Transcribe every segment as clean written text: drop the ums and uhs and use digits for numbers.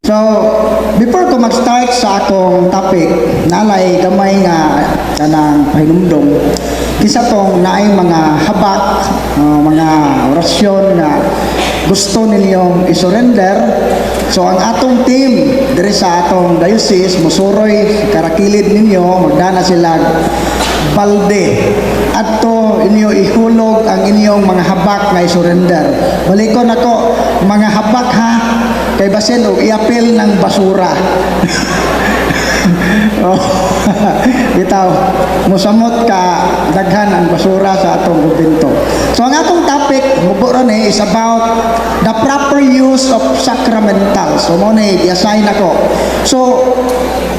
So, before ko mag-start sa akong topic, nalay gamay nga kanang pahinumdom, kinsa tong naay mga habak, mga orasyon nga gusto ninyong isurrender. So, ang atong team diri sa atong diocese, musuroy karakilid ninyo, magdana sila balde. Adto inyo ihulog ang inyong mga habak nga isurrender. Balikon ako, mga habak ha, kay basin og iapil ng basura. Oh, bitaw, musamot ka daghan ang basura sa atong kumbento. So ang atong topic, mubo ra ni, is about the proper use of sacramentals. So mao ni gi-assign ako. So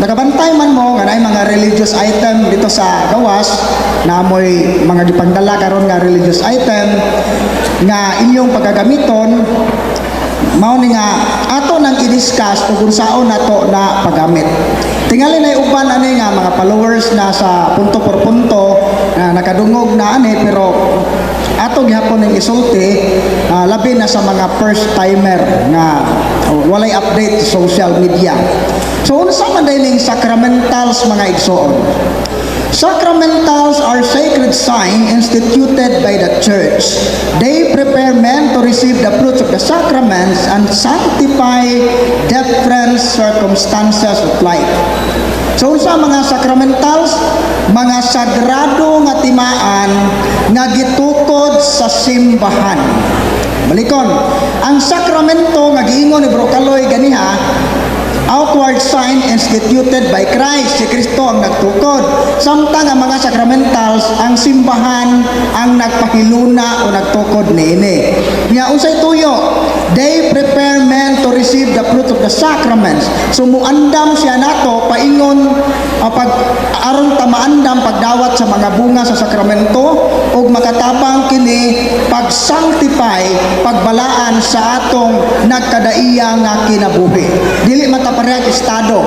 nakabantay man mo nga naay mga religious item dito sa gawas, na moy mga gipangdala karon nga religious item nga inyong pagkagamiton. Mao ni nga ato nang i-discuss ug unsaon nato na paggamit. Tingali na uban ani nga mga followers na sa Punto por Punto na nakadungog na ani, pero ato gihapon ning isulti, labi na sa mga first timer nga, oh, walay update sa social media. So unsa man diay ning sacramentals, mga igsoon? Sacramentals are sacred signs instituted by the church. They prepare men to receive the fruits of the sacraments and sanctify different circumstances of life. So unsa mga sacramentals? Mga sagrado nga timaan nga gitukod sa simbahan. Balikon, ang sakramento nga giingon ni Bro Kaloy ganiha, outward sign instituted by Christ. Si Kristo ang nagtukod. Samtang ang mga sacramentals, ang simbahan ang nagpahiluna o nagtukod niini. Nya unsay tuyo? They prepare men to receive the fruit of the sacraments. So muandam siya nato paingon o pag aron ta maandam pagdawat sa mga bunga sa sakramento ug makatabang kini pag-sanctify, pagbalaan sa atong nagkadaiya nga kinabuhi. Dili man ta parehag estado.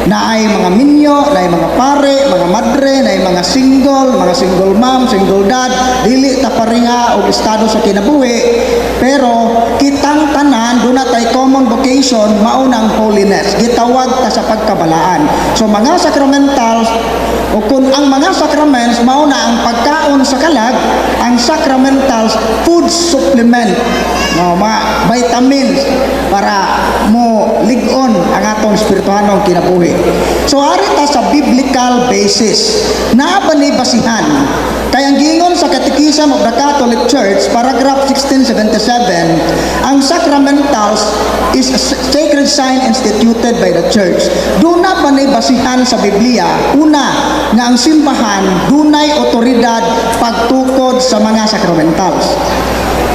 Naay mga minyo, naay mga pare, mga madre, naay mga single mom, single dad, dili ta pareha og estado sa kinabuhi, pero kitang tanan duna tay common vocation, mao nang holiness. Gitawag ta sa pagkabalaan. So mga sacramentals o kung ang mga sacraments mao na ang pagkaon sa kalag, ang sacramentals food supplement, no, mga vitamins para mo lig-on ang atong espirituhanong kinabuhi. So ari ta sa biblical basis. Naa ba ni basihan? Kay ang giingon sa Catechism of the Catholic Church, paragraph 1677, ang sacramentals is a sacred sign instituted by the church. Duna ba ni basihan sa Biblia? Una, nga ang simbahan dunay otoridad pagtukod sa mga sacramentals.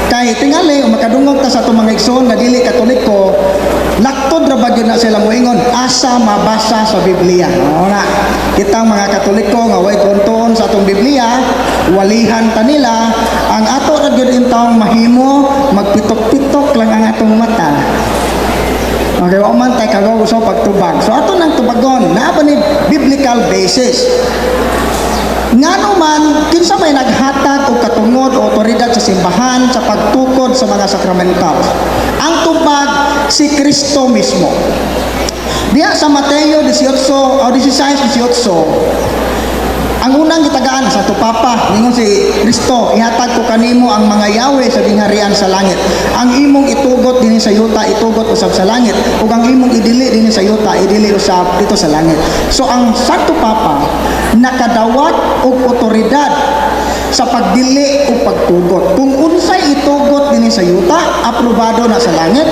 Kay tingali, kung makadungog ta sa atong mga igsoon nga dili Katoliko, laktod ra ba gyud na sila moingon, "Asa mabasa sa Biblia?" Oo na. Kitang mga Katoliko nga way tuon sa atong Biblia, walihan ta nila, ang ato ra gyud intawong mahimo, magpitok-pitok lang ang atong mata. Okay, wa man tay kagaw sa pagtubag. So ato nang tubagon, naa ba ni biblical basis? Ngano man, kinsa may naghatag og katungod o otoridad sa simbahan sa pagtukod sa mga sacramentals? Ang tubag, si Kristo mismo. Diya sa Mateo 18 o 16:18, ang unang gitagaan sa Santo Papa, ningon si Kristo, "Ihatag ko kanimo ang mga yawe sa gingharian sa langit. Ang imong itugot dinhi sa yuta, itugot usab sa langit, ug ang imong idili dinhi sa yuta, idili usab dito sa langit." So ang Santo Papa nakadawat og otoridad sa pagdili o pagtugot. Kung unsay itugot dinhi sa yuta, aprobado na sa langit.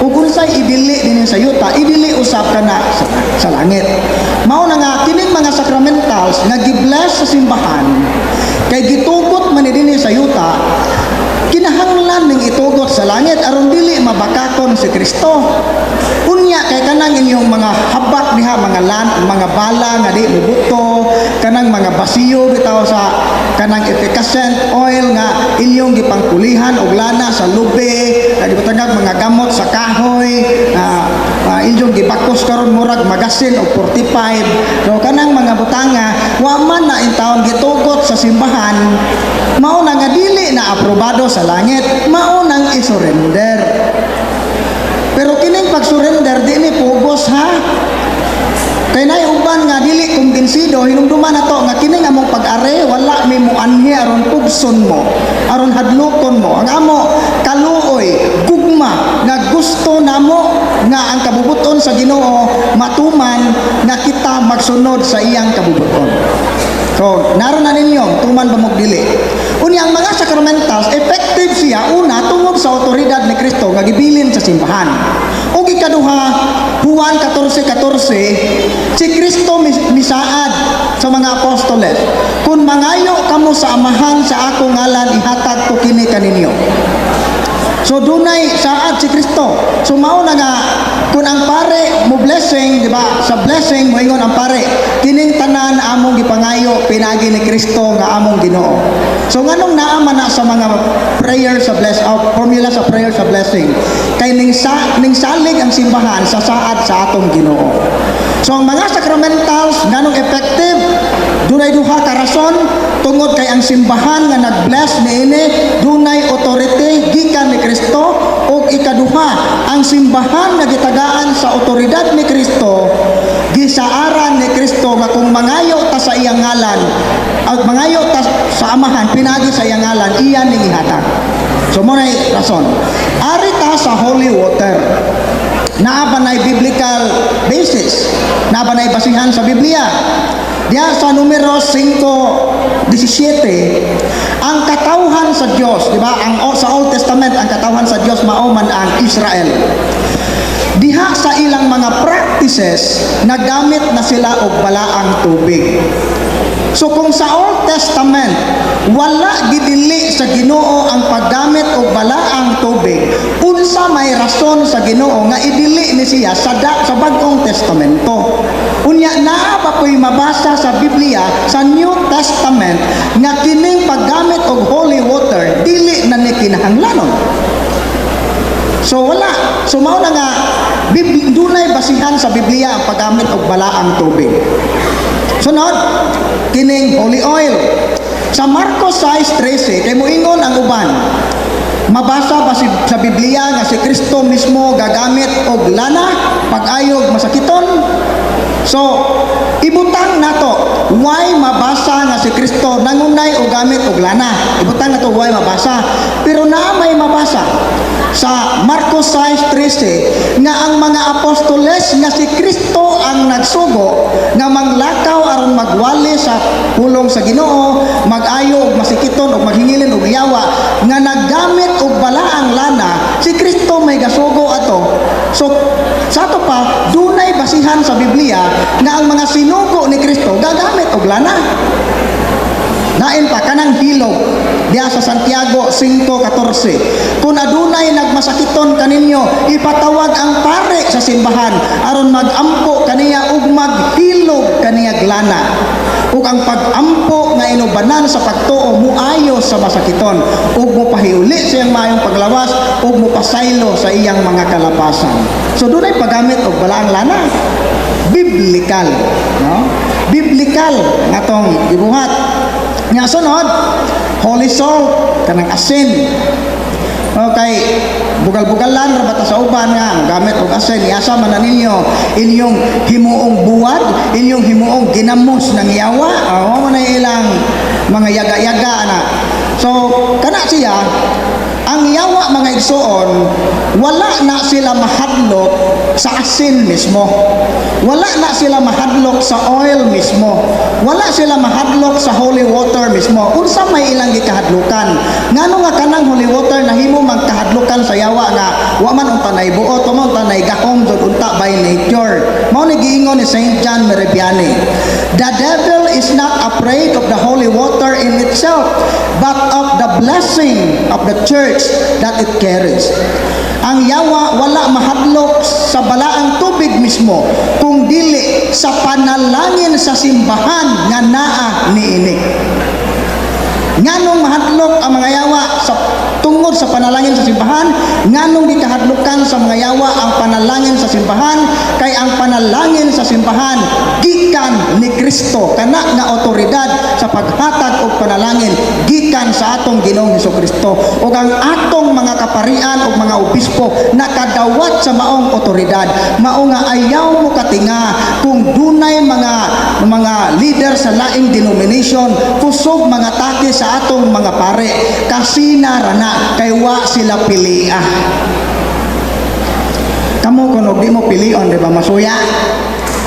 Ug unsay idili dinhi sa yuta, idili usab kana sa langit. Mao na nga kining mga sacramentals nga gibless sa simbahan kay gitugot man ni dinhi sa yuta, kinahanglan ning itugot sa langit aron dili mabakakon si Kristo. Unya kay kanang inyong mga habak diha, mga lan, mga bala nga di mubuto, kanang mga basiyo bitaw sa kanang efficacent oil nga inyong gipangkulihan og lana sa lube, nga gibutangag mga gamot sa kahoy, inyong gibakos karon murag magasin og 45. So kanang mga butanga, wa man na intawon gitugot sa simbahan, mao na nga dili na aprobado sa langit, mao nang isurrender. Pero kining pag-surrender di ni dili kumbinsido, hinumduman nato nga kining among pag-are, wala mi muanhi aron pugson mo, aron hadlokon mo. Ang amo kaluoy, gugma nga gusto namo nga ang kabubuton sa Ginoo matuman, nga kita magsunod sa iyang kabubuton. So, naron na ninyo, tuman ba mo dili? Unya, ang mga sacramentals, effective siya una tungod sa otoridad ni Kristo nga gibilin sa simbahan. Ug ikaduha, Juan 14:14, si Kristo misaad sa mga apostoles, "Kung mangayo kamo sa Amahan sa ako ngalan, ihatag ko kini kaninyo." So dunay saad si Kristo. So mao na nga kung ang pare mo blessing, di ba? Sa blessing moingon ang pare, "Kining tanan among gipangayo pinagi ni Kristo nga among Ginoo." So nganong naa man na sa mga prayer sa bless formula sa prayer sa blessing? Kay ning salig ang simbahan sa saad sa atong Ginoo. So ang mga sacramentals, nganong effective? Dunay duha ka rason: tungod kay ang simbahan nga nag-bless niini dunay authority gikan ni Kristo, ug ikaduha, ang simbahan nga gitagaan sa otoridad ni Kristo, gisaaran ni Kristo nga kung mangayo ta sa iyang ngalan, ag mangayo ta sa Amahan pinagi sa iyang ngalan, iya ning ihatag. So mao nay rason. Ari ta sa holy water. Naa ba nay biblical basis? Naa ba nay basihan sa Biblia? Diya sa Numero 5:17, ang katawhan sa Dios, di ba? Ang sa Old Testament, ang katawhan sa Dios mao man ang Israel. Diha sa ilang mga practices, nagamit na sila og balaang tubig. So kung sa Old Testament wala gidili sa Ginoo ang paggamit og balaang tubig, unsa may rason sa Ginoo nga idili ni siya sa Bag-ong Testamento? Unya, naa ba ko'y mabasa sa Biblia, sa New Testament, nga kining paggamit og holy water dili na ni kinahanglanon? So wala. So mao na nga dunay basihan sa Biblia ang paggamit og balaang tubig. Sunod, kining holy oil. Sa Marcos 6:13, kay moingon ang uban, mabasa ba sa Biblia nga si Kristo mismo gagamit og lana pag-ayog masakiton? So, ibutang nato, why mabasa nga si Kristo nangunay og gamit og lana? Ibutang nato why mabasa. Pero naa may mabasa sa Marcos 6:13 nga ang mga apostoles nga si Kristo ang nagsugo nga manglakaw aron magwali sa pulong sa Ginoo, mag-ayo og masikiton og maghingilin og yawa, nga naggamit og balaang lana, si Kristo may gasugo ato. So sa ato pa, dunay basihan sa Biblia nga ang mga sinugo ni Kristo gagamit og lana. Nain pa kanang hilog diha sa Santiago 5:14. Kung adunay nagmasakiton kaninyo, ipatawag ang pare sa simbahan aron magampo kaniya ug maghilog kaniya lana. Ug ang pag-ampo nga inubanan sa pagtuo muayo sa masakiton ug mopahiuli sa iyang maayong paglawas ug mopasaylo sa iyang mga kalapasan. So dunay paggamit og balaang lana. Biblical, no? Biblical nga atong gibuhat. Nga sunod, holy salt, kanang asin. Okay, bugal-bugalan ra bata sa uban nga ang gamit og asin, iasa man na ninyo inyong himuong buwad, inyong himuong ginamos ng yawa. Oh, mo na ilang mga yaga-yaga na. So, kana siya, ang yawa, mga igsuon, wala na sila mahadlok sa asin mismo. Wala na sila mahadlok sa oil mismo. Wala sila mahadlok sa holy water mismo. Unsa may ilang gikahadlokan? Ngano nga kanang holy water nahimo magkahadlokan sa yawa nga wa man unta nay buot, wa man unta nay gahom jud unta by nature? Mao ni giingon ni Saint John Meribiani. "The devil is not afraid of the holy water in itself, but of the blessing of the church that it carries." Ang yawa wala mahadlok sa balaang tubig mismo, kung dili sa panalangin sa simbahan nga naa niini. Nganong mahadlok ang mga yawa sa tungod sa panalangin sa simbahan? Nganong gikahadlokan sa mga yawa ang panalangin sa simbahan? Kay ang panalangin sa simbahan gikan ni Kristo. Kana nga otoridad sa paghatag og panalangin gikan sa atong Ginoong Hesukristo. Ug ang atong mga kaparian ug mga obispo nakadawat sa maong otoridad. Mao nga ayaw mo katinga kung dunay mga Mga leader sa laing denomination, kusog mga atake sa atong mga pare. Kasina ra na kay wa sila pilia. Kamo kuno di mo pilion, di ba masuya?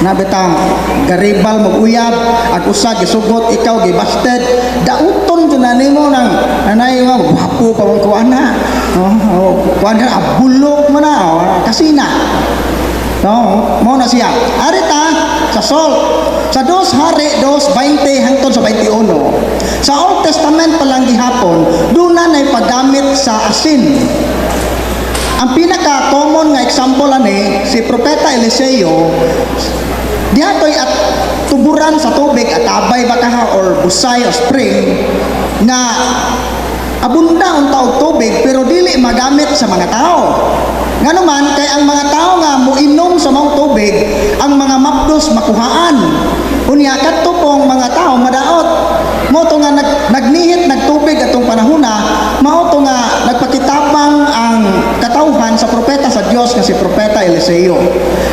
Na bitang garibal mo uyab ag usa gisugot, ikaw gibasted, dauton jud na nimo nang nanay nga gwapo pa man ko ana. Oh, kuan ka abulok mo na, oh, kasina. No, mo na siya. Ari ta sa salt. Sa Dos Hari 2:20 hangtod sa 21. Sa Old Testament pa lang gihapon, doon na nay paggamit sa asin. Ang pinaka-common nga example ani si Propeta Eliseo diha to'y at tuburan sa tubig, at abay ba kaha or busay o spring nga abunda ang og tubig pero dili magamit sa mga tao. Ngano man kay ang mga tao nga moinom sa maong tubig, ang mga mapdos makuhaan. Unya kadto pong mga tao madaot. Mao to nga nagnihit nagtubig atong panahona, mao to nga nagpakitabang ang katawhan sa propeta sa Dios nga si Propeta Eliseo.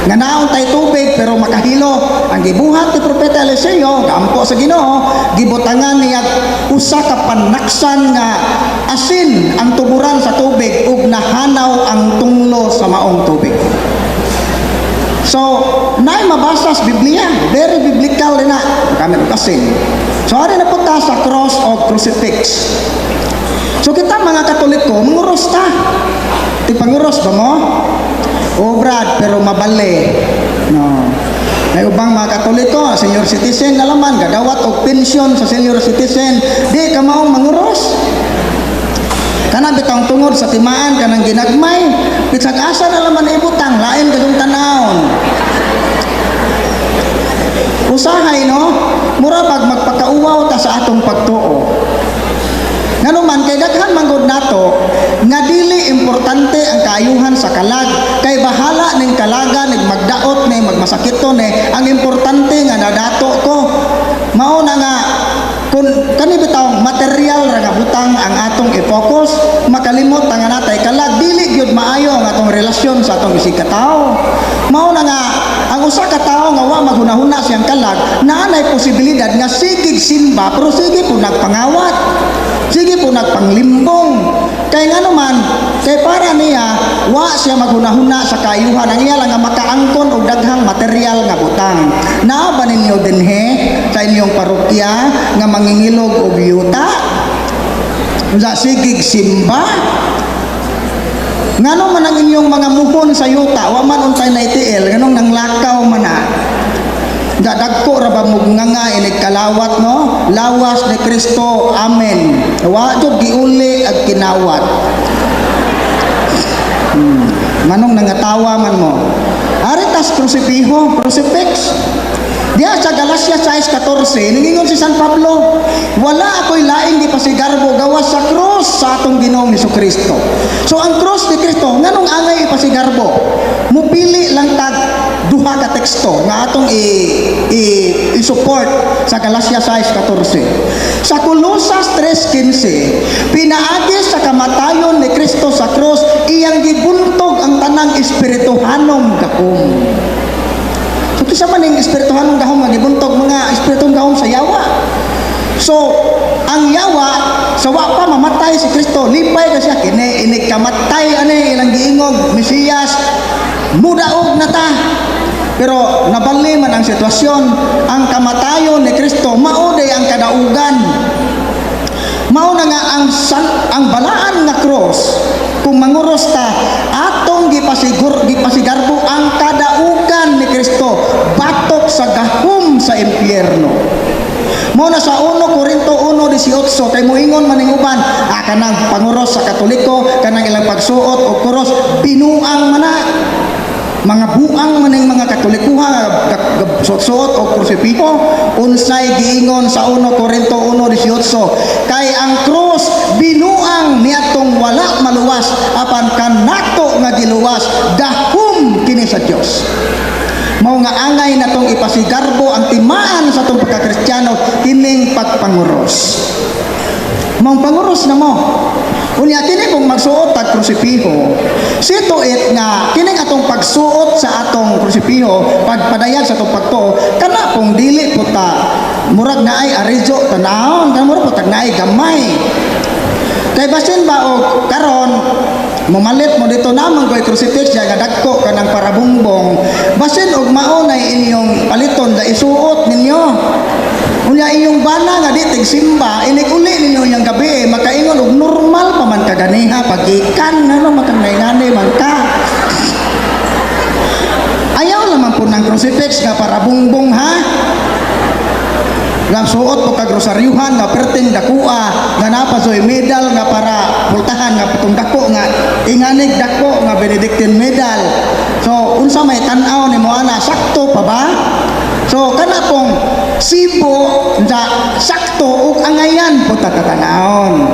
Nga naon tay tubig pero makahilo. Ang gibuhat ni Propeta Eliseo, gampo sa Ginoo, gibutangan niya usa ka panaksan nga asin ang tuburan sa tubig ug nahanaw ang tunglo sa maong tubig. So, naay mabasa sa Biblia, very biblical din na kami og asin. So, ari na po ta sa cross o crucifix. So, kita mga Katoliko, manguros ta. Tigpanguros ba mo? O Brad, pero mabali. No. May ubang mga Katoliko, senior citizen na laman, gadawat og pensyon sa senior citizen, di ka maong manguros. Kana bitang tungod sa timaan kanang ginagmay, bisag asa na laman ibutang, lain kayong tanawon. Usahay no, mura bag magpakauwaw ta sa atong pagtuo. Ngano man kay daghan man gud nato nga dili importante ang kaayuhan sa kalag, kay bahala ning kalaga ning magdaot ni magmasakito ni, ang importante nga nadato ko. Mao na nga kung kani bitaw material ra nga butang ang atong i-focus, makalimot ang natay kalag, dili gyud maayo ang atong relasyon sa atong isig katawo. Mao na nga ang usa ka tawo nga wa maghunahuna siyang kalag, naa nay posibilidad nga sige simba pero sige po nagpangawat, sige po nagpanglimbong. Kay ngano man kay para niya wa siya maghunahuna sa kaayuhan, ang iya lang nga makaangkon og daghang material nga butang. Naa ba ninyo dinhi sa inyong parokya nga mangingilog og yuta? Unsa, sigig simba? Ngano man ang inyong mga muhon sa yuta wa man untay naitiil? Nganong nanglakaw man na? Dadagko ra ba mo nga inig kalawat, no? Lawas ni Kristo, amen. Wa jud giuli ag kinawat. Manong nangatawa man mo. Ari tas krusipiho, crucifix. Diya sa Galacia 6:14, ningingon si San Pablo, "Wala ako'y laing gipasigarbo gawas sa krus sa atong Ginoong Kristo." So ang krus ni Kristo, nganong angay ipasigarbo? Mupili lang tag duha ka teksto nga atong i-support sa Galacia 6:14. Sa Colosas 3:15, pinaagi sa kamatayon ni Kristo sa krus, iyang gibuntog ang tanang espirituhanong gahom. So kisa man ning espirituhanong gahom nga gibuntog? Mga espiritong gahom sa yawa. So ang yawa, sa wa pa mamatay si Kristo, lipay ka siya kini inig kamatay ani ilang giingog Mesiyas, mudaog na ta. Pero nabali man ang sitwasyon, ang kamatayon ni Kristo mao day ang kadaugan. Mao na nga ang balaan nga cross, kung manguros ta, atong gipasigarbo ang kadaugan ni Kristo batok sa gahom sa impyerno. Mao na sa 1 Korinto 1:18, kay moingon man ning uban, ah, kanang panguros sa Katoliko, kanang ilang pagsuot og kuros, binuang man na. Mga buang man ning mga Katolikuha suot-suot og krusipiho. Unsay giingon sa 1 Korinto 1:18? Kay ang krus binuang niadtong wala maluwas, apan kanato nga giluwas, gahom kini sa Dios. Mao nga angay natong ipasigarbo ang timaan sa atong pagkakristyano kining pagpanguros. Mong panguros na mo. Unya kini kung magsuot tag krusipiho, see to it nga kining atong pagsuot sa atong krusipiho, pagpadayag sa atong pagtuo, kana pong dili po ta murag naay arijo tanawon, kana murag po tag naay gamay. Kay basin ba og karon mumalit mo dito naman ko'y crucifix nga dagko kanang parabungbong, basin og mao na inyong paliton da isuot ninyo. Unya inyong bana nga di tigsimba, inig uli ninyo iyang gabi, makaingon og normal pa man kaganiha pagikan ano makangnaingani man ka. Ayaw naman po ng crucifix nga parabungbong, ha. Nga suot po kag rosaryuhan nga perting dakua nga napasoy medal nga para pultahan nga putong dako nga inganig dako nga Benedictine medal. So unsa may tan-aw nimo ana, sakto pa ba? So kana pong sibo sa sakto ug angayan po tatatanawon.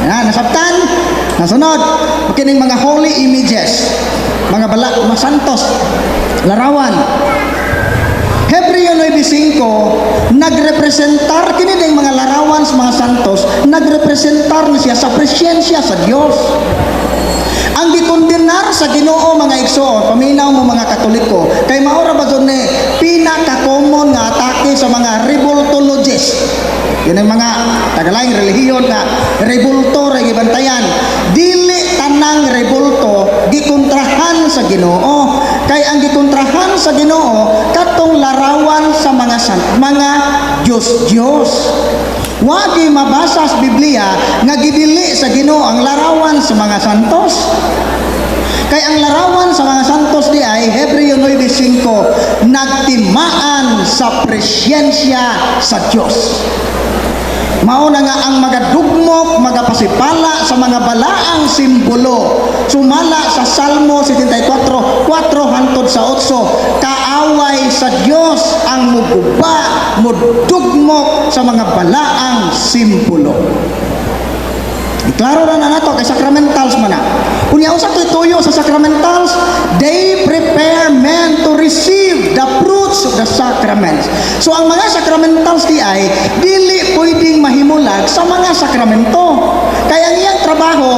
Na nasabtan? Nasunod, kining mga holy images, mga bala, mga santos, larawan. Hebreo 9:5, nagrepresentar kini ding mga larawan sa mga santos, nagrepresentar ni siya sa presensya sa Dios. Ang gikondenar sa Ginoo, mga igsoon, paminaw mo mga Katoliko, kay maura ba jud ni pinaka-common nga atake sa mga revoltologists. Yun ang mga tagalaing relihiyon nga rebulto ra gibantayan. Dili tanang rebulto gikontrahan sa Ginoo. Kay ang gikontrahan sa Ginoo katong larawan sa mga mga Diyos Diyos. Wagi mabasa sa Biblia nga gidili sa Ginoo ang larawan sa mga santos. Kay ang larawan sa mga santos di ay Hebreo 9:5, nagtimaan sa presensya sa Dios. Mao na nga ang magadugmok, magapasipala sa mga balaang simbolo. Sumala sa Salmo 74, 4 hantod sa 8, kaaway sa Dios ang muguba, mudugmok sa mga balaang simbolo. Klaro na na nato kay sacramentals man na. Unya usa to'y tuyo sa sacramentals, they prepare men to receive the fruits of the sacraments. So ang mga sacramentals di ay dili pwedeng mahimulag sa mga sakramento. Kaya ang iyang trabaho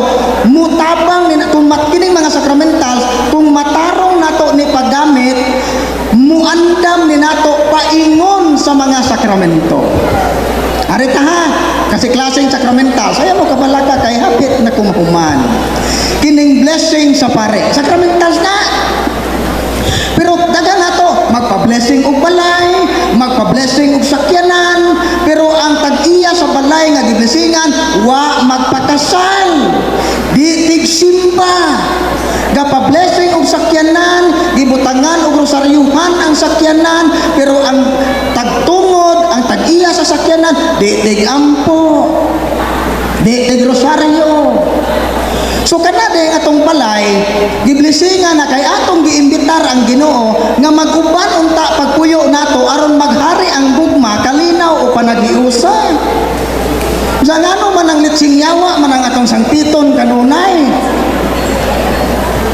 mutabang ni kung kining mga sacramentals, kung matarong nato ni paggamit, muandam ni nato paingon sa mga sakramento. Arita ha, kasi klaseng sacramental, saya mo kabalaka kay hapit na kumuhuman. Kining blessing sa pare, sacramentals na. Pero dagan nato, magpa-blessing og balay, magpa-blessing og sakyanan, pero ang tag-iya sa balay nga giblessingan, wa magpakasal. Di tigsimba. Gapa-blessing og sakyanan, gibutangan og rosaryuhan ang sakyanan, pero ang tagtungod, ang tag-iya sa sakyanan, di tig-ampo. Di tig rosaryo. So kana din atong balay, giblessingan na kay atong giimbitar ang Ginoo nga mag-uban unta pagpuyo nato aron maghari ang gugma, kalinaw o panaghiusa. Sa ngano man ang litsing yawa man ang atong sangpiton kanunay.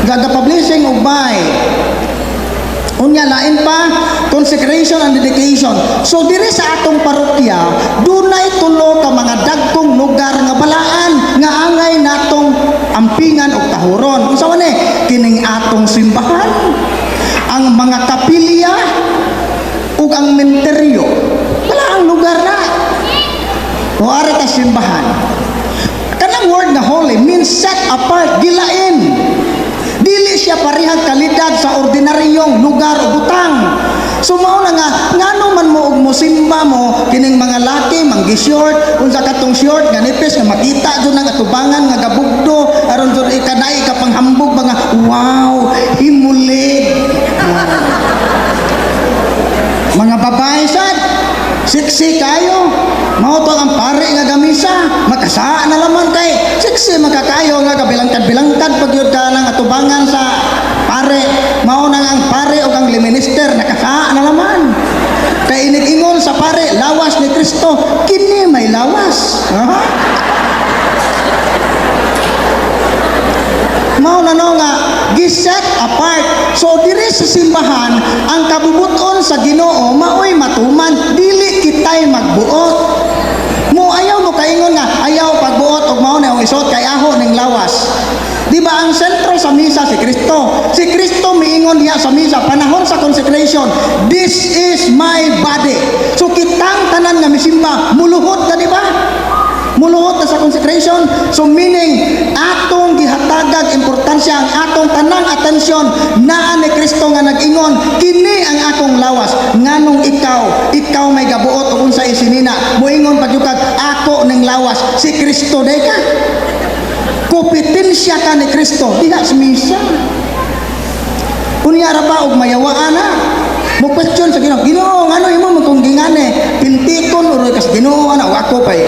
Gagapablessing og bay. Unya lain pa, consecration and dedication. So diri sa atong parokya, dunay tulo ka mga dagkong lugar nga balaan nga angay natong ampingan og tahuron. Unsa man eh? Kining atong simbahan, ang mga kapilya ug ang menteryo. Wala ang lugar na. O ari ta simbahan. Kanang word na holy means set apart, gilain. Dili siya parehang kalidad sa ordinaryong lugar o butang. So mao na nga ngano man mo og mosimba mo kining mga laki manggi short, unsa katong short nga nipis nga makita jud ang atubangan nga gabugdo aron jud ikanay ka panghambog mga wow, himulig. Mga babae sad, sexy kayo. Mao to ang pare nga gamisa, makasa na laman kay sexy makakayo nga kabilangkad-bilangkad pag yun ka ng atubangan sa pare. Mao na nga ang pare o ang minister nakasa na laman. Kay inig-ingon sa pare, lawas ni Kristo, kini may lawas. Aha. Mao na no nga giset apart. So diri sa simbahan ang kabubuton sa Ginoo maoy matuman, dili kitay magbuot. Mo ayaw mo kaingon nga ayaw pagbuot. gisuot kay aho ning lawas. Di ba ang sentro sa misa si Kristo? Si Kristo miingon diha sa misa panahon sa consecration, "This is my body." So kitang tanan nga misimba, muluhod ka, di ba? Muluhod na sa consecration. So meaning, atong gihatagag importansya ang atong tanang atensyon naa ni Kristo nga nag-ingon, "Kini ang akong lawas." Nganong ikaw may gabuot ug unsa isinina, moingon pa gyud kag ako ning lawas, si Kristo day ka. Kompetensya ka ni Kristo diha sa misa. Unya ra ba og mayawaan na? Mo question sa Ginoo. "Ginoo, ngano imo man kung gingane? Pintikon uroy kas Ginoo ana ako pay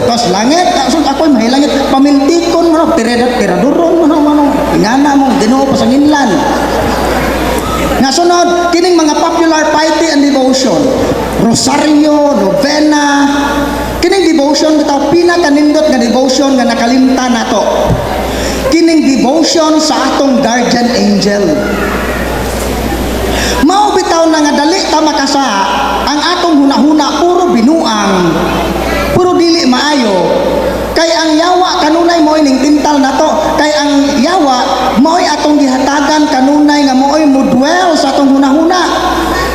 tos langit. So ako mahilangit pamintikon mo tiredat tiraduron mo no. Ingana mo Ginoo pa sa nginlan." Nga sunod, kining mga popular piety and devotion. Rosario, novena, kining devotion bitaw pinakanindot nga devotion nga nakalimtan nato. Kining devotion sa atong guardian angel. Mao bitaw na nga dali ta makasa, ang atong hunahuna puro binuang, puro dili maayo. Kay ang yawa kanunay mo'y ning tintal nato. Kay ang yawa mo'y atong gihatagan kanunay nga mo'y mudwell sa atong hunahuna.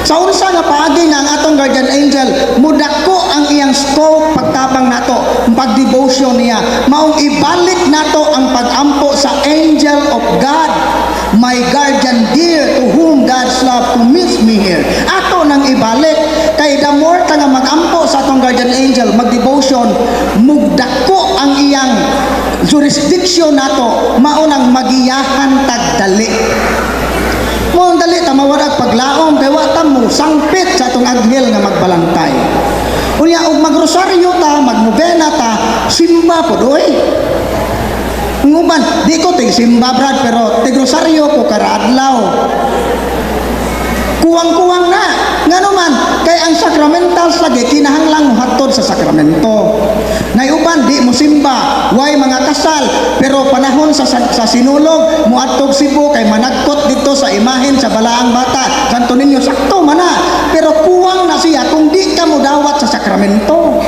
Sa unsa nga paagi nga ang atong guardian angel mudako ang iyang scope pagtabang nato, pagdevotion niya. Maong ibalik nato ang pagampo sa angel of God. "My guardian dear, to whom God's love commits me here." Ato nang ibalik kay the more ta nga magampo sa atong guardian angel, magdevotion, mugdako ang iyang jurisdiction nato, mao nang magiyahan tagdali. Mo ang dali ta mawarag paglaom kay wa ta mo sangpit sa atong anghel nga magbalantay. Unya og magrosaryo ta, magnovena ta, simba pod oy. Ang uban, di ko tig simba, Brad, pero tig rosaryo ko karaadlaw. Kuwang-kuwang na. Ngano man, kay ang sacramentals lagi kinahanglang mohatod sa sakramento. Nay uban di mo simba, way mga kasal, pero panahon sa Sinulog moadtog Cebu kay managkot dito sa imahen sa Balaang Bata. Santo Niño, sakto man na. Pero kuwang na siya kung di ka modawat sa sakramento.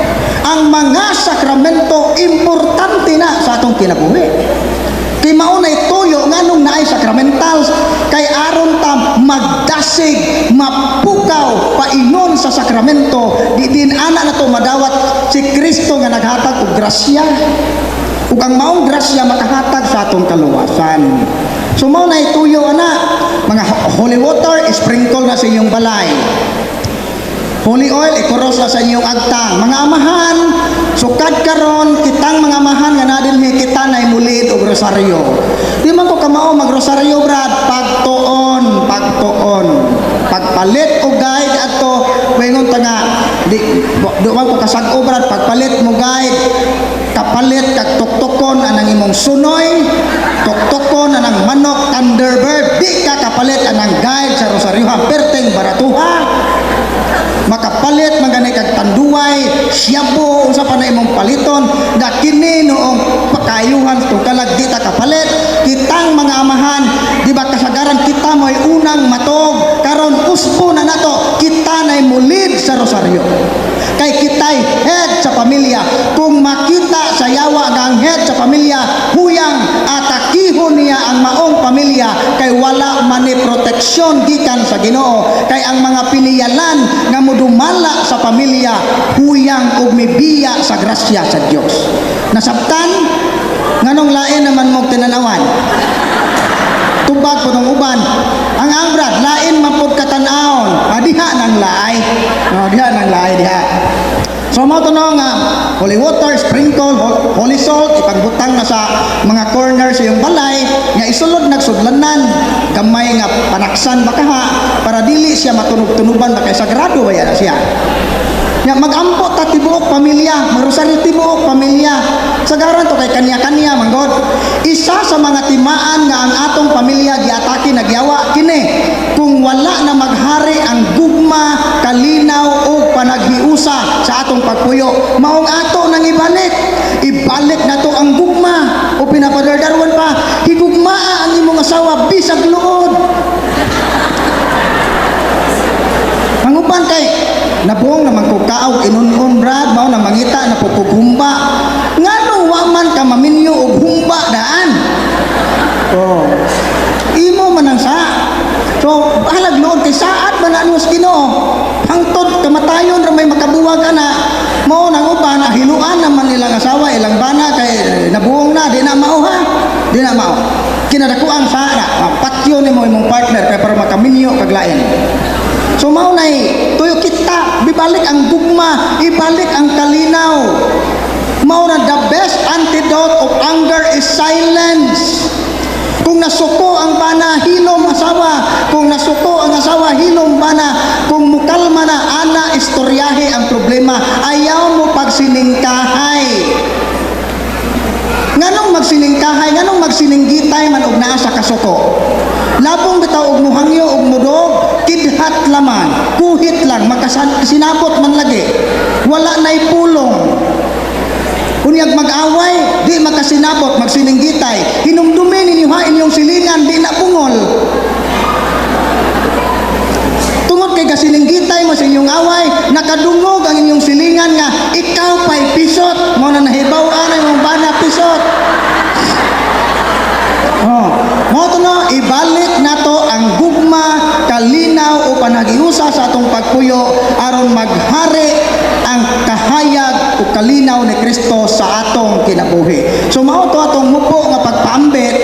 Ang mga sakramento importante na sa atong kinabuhi. Kay mao nay tuyo nganong naay sacramentals, kay aron ta magdasig, mapukaw paingon sa sakramento, di din ana na to madawat si Kristo nga naghatag og grasya. Ug ang maong grasya makahatag sa atong kaluwasan. So mao nay tuyo ana, mga holy water sprinkle na sa inyong balay. Holy oil, ikuros na sa inyong agtang. Mga amahan, sukad karon kitang mga amahan nga nadinhi, kita na mulid og rosaryo. Di man ko kamao magrosaryo, Brad, pagtuon, pagtuon. Pagpalit og guide adto, moingon ta nga di di man ko kasag-o, Brad, pagpalit mo guide, kapalit kag tuktukon anang imong sunoy, tuktukon anang manok Thunderbird, di ka kapalit anang guide sa rosaryo, ha, perteng baratuha. Makapalit man gani kag Tanduay, shabu, unsa pa na imong paliton, da kini noong pakayuhan tungkalag di ta kapalit. Kitang mga amahan, di ba kasagaran kita mo'y unang matog, karon usbo na nato, kita na'y mulid sa rosaryo. Kay kita'y head sa pamilya. Kung makita sa yawa nga ang head sa pamilya, huyang, atakihon niya ang maong pamilya kay wala man ni proteksyon gikan sa Ginoo. Kay ang mga piniyalan nga mudumala sa pamilya, huyang ug mibiya sa grasya sa Dios. Nasabtan? Nganong lain naman mo tinanawan? Tubag po ng uban. Ang Brad, lain man pod katan-awon. Ah, diha nang laay. Oh, diha nang laay diha. So mao to no nga holy water, sprinkle, holy salt, ipagbutang na sa mga corner sa iyong balay, nga isulod nagsudlanan, gamay nga panaksan bakaha para dili siya matunog-tunuban ba kay sagrado ba yan siya. Nga magampo ta tibuok pamilya, marosaryo tibuok pamilya. Sagaran to kay kanya-kanya manggod. Isa sa mga timaan nga ang atong pamilya giatake nagyawa kini kung wala na maghari ang gugma, kalinaw ug panaghiusa sa atong pagpuyo. Maong ato nang ibalik. Ibalik nato ang gugma o pinapadardarwan pa. Higugmaa ang imong asawa bisag luod. Ang uban kay nabuong naman ko kaog inunon, Brad, mao na mangita na pugkumba. Ngano wa man ka maminyo og humba daan. Oh. Imo man ang sa. So, bahalag luod kay saad man na sa Ginoo. Hangtod kamatayon ra may makabuwag ana. Mao nang uban ahiluan naman ilang asawa, ilang bana kay nabuong na, di na mao ha. Di na mao. Kinadakuang sa na, patyo nimo imong partner kay para makaminyo kag lain. So mao nay tuyo kita, bibalik ang gugma, ibalik ang kalinaw. Mao na the best antidote of anger is silence. Kung nasuko ang bana, hilom asawa. Kung nasuko ang asawa, hilom bana. Kung mukalma na, ana istoryahe ang problema. Ayaw mo pagsiningkahay. Nganong magsiningkahay, nganong magsininggitay man og naa sa kasuko? Labong bitaw og muhangyo og mudog, kidhat laman, kuhit lang, makasinabot man lagi. Wala na'y pulong. Unyag mag-away, di makasinabot, magsininggitay. Hinumdumi ninyo ha, inyong silingan, di na bungol. Tungod kay kasininggitay mo sa inyong away, nakadungog ang inyong silingan nga, ikaw pa'y pisot, mao na nahibaw-an ang imong bana pisot. Oh, mao to no, ibalik nato ang gugma, kalinaw o panagiusa sa atong pagpuyo aron maghari ang kahayag o kalinaw ni Kristo sa atong kinabuhi. So mao to atong mupo nga pagpaambit.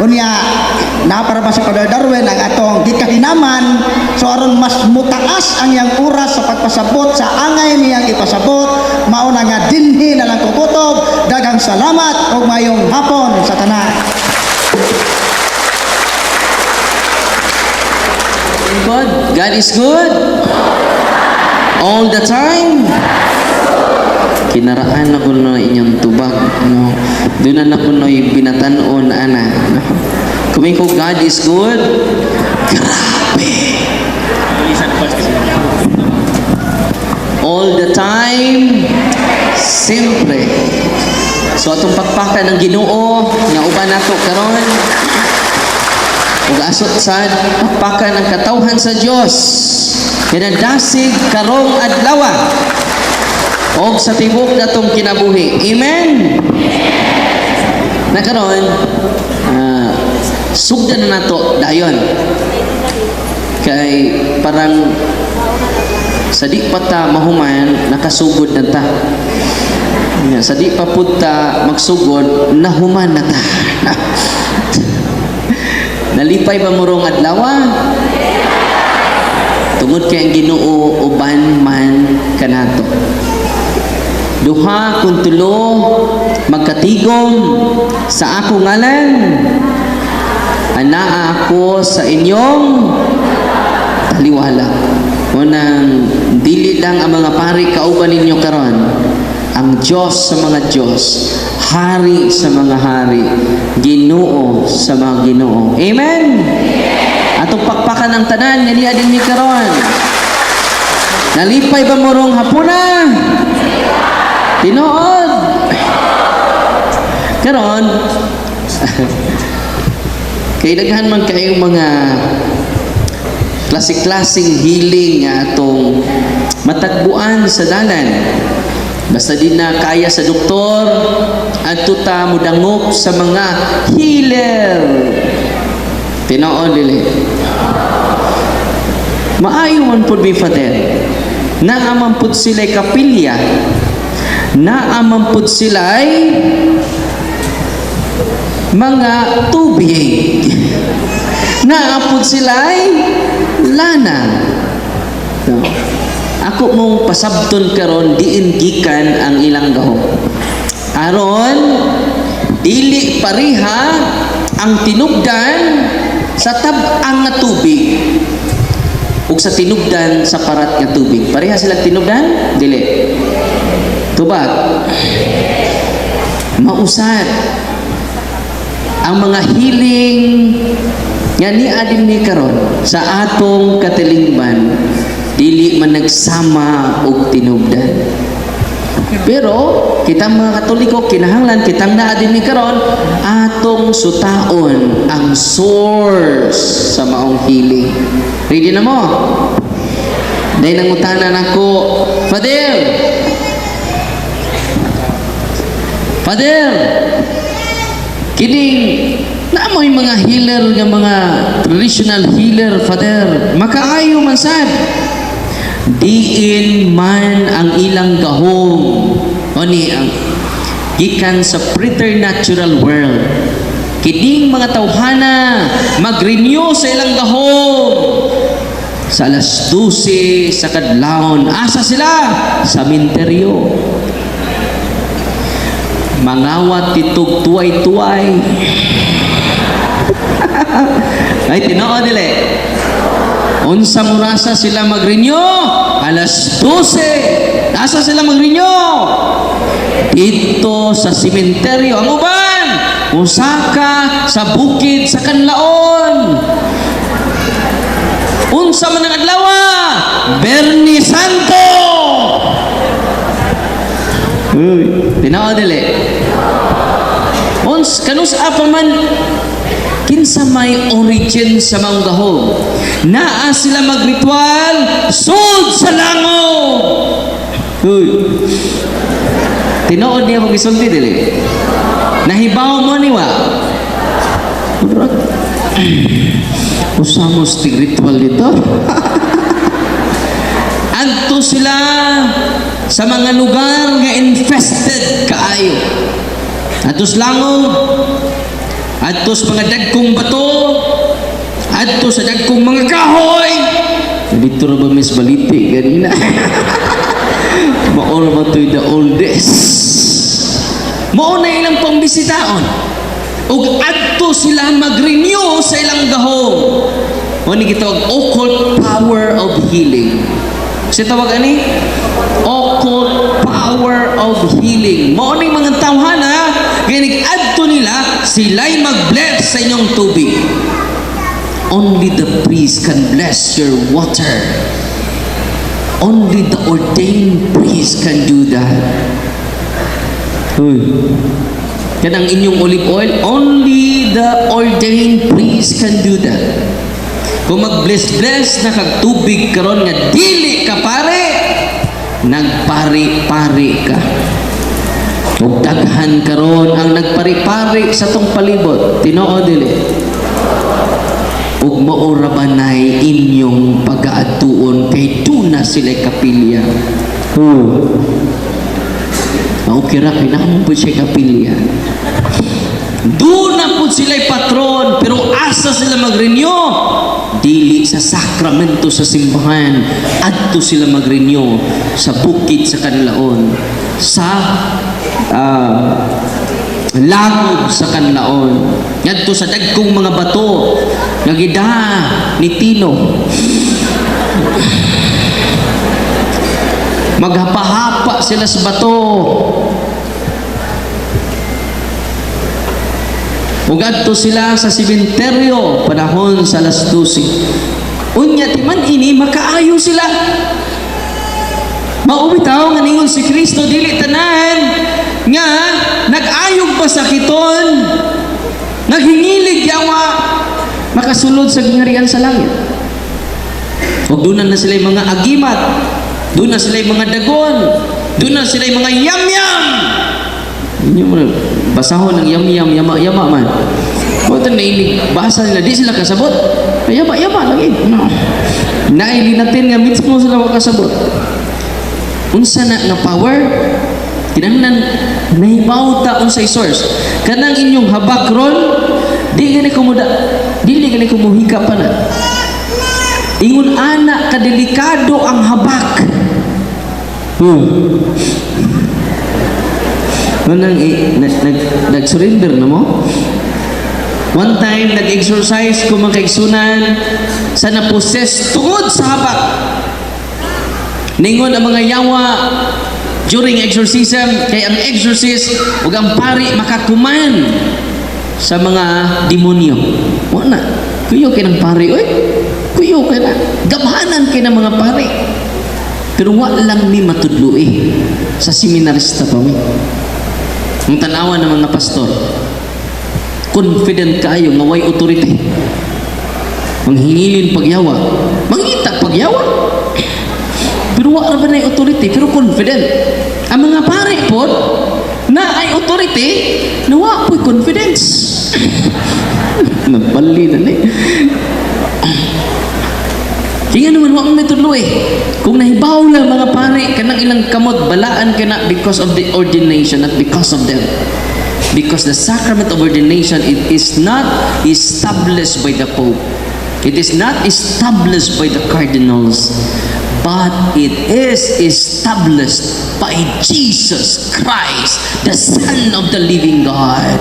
Unya na para ba si Father Darwin ang atong gikahinaman, so aron mas mutaas ang iyang oras sa pagpasabot sa angay niyang ipasabot, mao na nga dinhi na lang kukutob. Daghang salamat ug mayong hapon sa tanan. God, God is good. All the time. Kinaraan ako no inyong tubag. No? Doon na ako no binatan-on, ana. No? Kumiko, God is good. Grabe. All the time. Siyempre. So atong pagpaka ng Ginoo nga uban nato karon. Ug asot sad pagpaka ng katawhan sa Dios. Kinadasig karong adlaw og sa tibok natong kinabuhi. Amen. Na karon sugdan na nato dayon. Kay parang sa di pa ta mahuman, nakasugod na ta. Nga, sa di pa pud ta magsugod, nahuman na ta. Nalipay ba mo rong adlaw? Tungod kay ang Ginoo uban man kanato. Duha kun tulo magkatigom sa ako ngalan, anaa ako sa inyong taliwala. Unang dili lang ang mga pari kauban ninyo karon, ang Diyos sa mga Diyos, Hari sa mga hari, Ginoo sa mga Ginoo. Amen. Atong pakpakan ang tanan nga niya din ni karon. Nalipay ba mo rong hapuna? Tinuod. Karon kay daghan man kayong mga klase-klaseng healing nga atong matagbuan sa dalan. Basta di na kaya sa doktor, adto ta mudangop sa mga healer. Tinuod dili? Maayo man pud mi, Father. Naa man pud sila'y kapilya. Naa man pud sila'y mga tubig. Naa pud sila'y lana. No. Ako mong pasabton karon diin gikan ang ilang gahom. Aron dili pareha ang tinubdan sa tab-ang nga tubig ug sa tinubdan sa parat nga tubig. Pareha silang tinubdan? Dili. Tubag. Mausad ang mga healing nga niya din ni karon sa atong katilingban, dili man nagsama og tinubdan. Pero kitang mga Katoliko, kinahanglan kitang naa din ni karon, atong sutaon ang source sa maong healing. Ready na mo? Dahil nangutana nako, "Father, Father, kining naa moy mga healer nga mga traditional healer, Father, makaayo man sad. Diin man ang ilang gahom? O ni ang gikan sa preternatural world. Kining mga tawhana mag-renew sa ilang gahom sa alas 12 sa kadlawon. Asa sila? Sa minteryo. Mangawat titog tuway-tuway. Ay, tinuod dili? Unsa orasa sila mag-renew? Alas 12. Asa sila mag-renew? Dito sa simenteryo. Ang uban, usaka sa bukid sa Kanlaon. Unsa man ang adlaw? Biyernes Santo. Uy, tinuod dili? Uns kanus pa man, kinsa may origin sa maong gahom? Naa sila magritual sud sa langob. Uy. Tinuod niya kung gisulti dili? Nahibaw mo ni wa? Murag usamos tig ritual dito. Adto sila sa mga lugar nga infested kaayo. Adto sa langob, adto sa mga dagkong bato, adto sa dagkong mga kahoy. Dito ra ba Miss Baliti ganina? Mao ra ba to'y the oldest? Mao na ilang pangbisitaon. Ug adto sila mag-renew sa ilang gahom. Mao ni gitawag occult power of healing. Sa tawag ani? Occult power of healing. Mao ning mga tawhana kay adto nila, sila'y mag-bless sa inyong tubig. Only the priest can bless your water. Only the ordained priest can do that. Uy. Kanang inyong olive oil, only the ordained priest can do that. Kung mag-bless-bless na kag tubig karon nga dili ka pare, nagpari-pari ka. Ug daghan karon ang nagpari-pari sa tong palibot. Tinuod dili? Ug mao ra ba nay inyong pagaadtuon kay duna sila kapilya? Oh. Okay ra kay naa man pud siya kapilya. Duna pud sila'y patron, pero asa sila mag-renew? Dili sa sakramento sa simbahan. Adto sila mag-renew sa bukid sa Kanlaon, sa langob sa Kanlaon. Ngadto sa dagkong mga bato nga gidaha ni Tino. Maghapahapa sila sa bato. Ug adto sila sa simenteryo panahon sa alas 12. Unya ti man ini makaayo sila. Mao bitaw nga ningon si Kristo, dili tanan nga nag-ayog pasakiton, naghingilig yawa, makasulod sa gingharian sa langit. Ug duna na sila mga agimat, duna sila mga dagon, duna sila mga yam-yam. Inyo mo na, basahon ng yam-yam, yama-yama man. Mao na inig, basa nila, di sila kasabot. Yama-yama lagi. No. Nailinatin nga mismo sila makasabot. Unsa na nga power? Kinahanglan nahibaw ta unsay source. Kanang inyong habak ron, di gani kumuda, dili gani kumuhika pa na. Ingon ana kadelikado ang habak. Manang nag, nag-surrender na mo? One time, nag-exorcise ko mga kaigsunan sa na-possess tungod sa habak. Ningon ang mga yawa during exorcism, kay ang exorcist ug ang pari makakuman sa mga demonyo. Wala. Kuyo kay ng pari, oy. Kuyo kay na. Gamhanan kay ng mga pari. Pero wa lang mi matudloi. Sa seminarista pa mi. Ang tanawa ng mga pastor, confident kaayo nga way authority. Manghingilin pagyawa, mangita pagyawa. Pero wa ra ba na authority, pero confident. Ang mga pare pod na ay authority. authority na wa po'y confidence. Nabali na ni. Kaya naman, wa man may tudlo eh. Kung nahibaw lang mga pare, kanang ilang kamot, balaan ka na because of the ordination, not because of them. Because the sacrament of ordination, it is not established by the Pope. It is not established by the cardinals, but it is established by Jesus Christ, the Son of the living God.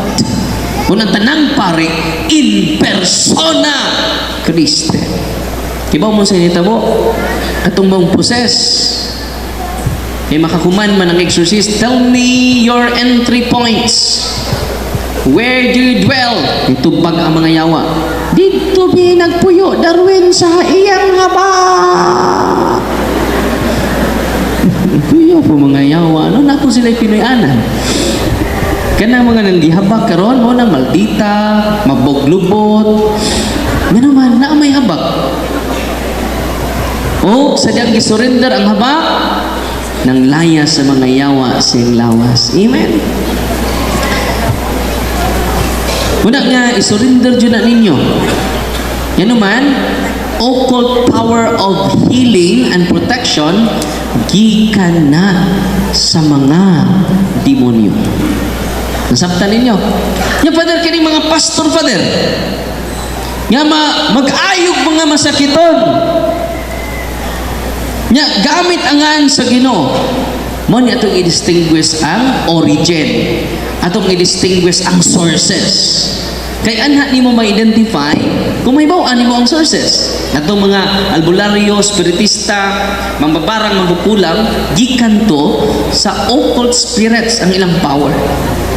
Kung ang tanang pare, in persona Christi. Kibaw mo sa nitabo, atong bang proses. Kay makakuman man ang exorcist, "Tell me your entry points. Where do you dwell?" Itubag ang mga yawa. "Didto mi nagpuyo, Darwin, sa iyang habak." Puyo po mga yawa. Ano na po sila Pinoy-anan? Kanang mga nanggihabak karon mo na maldita, maboglubot. Nga naman, na may habak. O, sadyang gisurrender ang habak, nang laya sa mga yawa siyang lawas. Amen. Muna nga, isurrender dyan na ninyo. Yan naman, occult power of healing and protection gikan na sa mga demonyo. Nasabtan ninyo. Ya, Father, kining mga pastor, Father. Nga mag-ayog mga masakiton. Nya gamit angan sa Ginoo. Mo ni atong i-distinguish ang origin. Atong i-distinguish ang sources. Kay anha nimo ma-identify kung may bawaan nimo ang sources. Atong mga albularyo, spiritista, mambabarang, mangkukulam, gikan to sa occult spirits ang ilang power.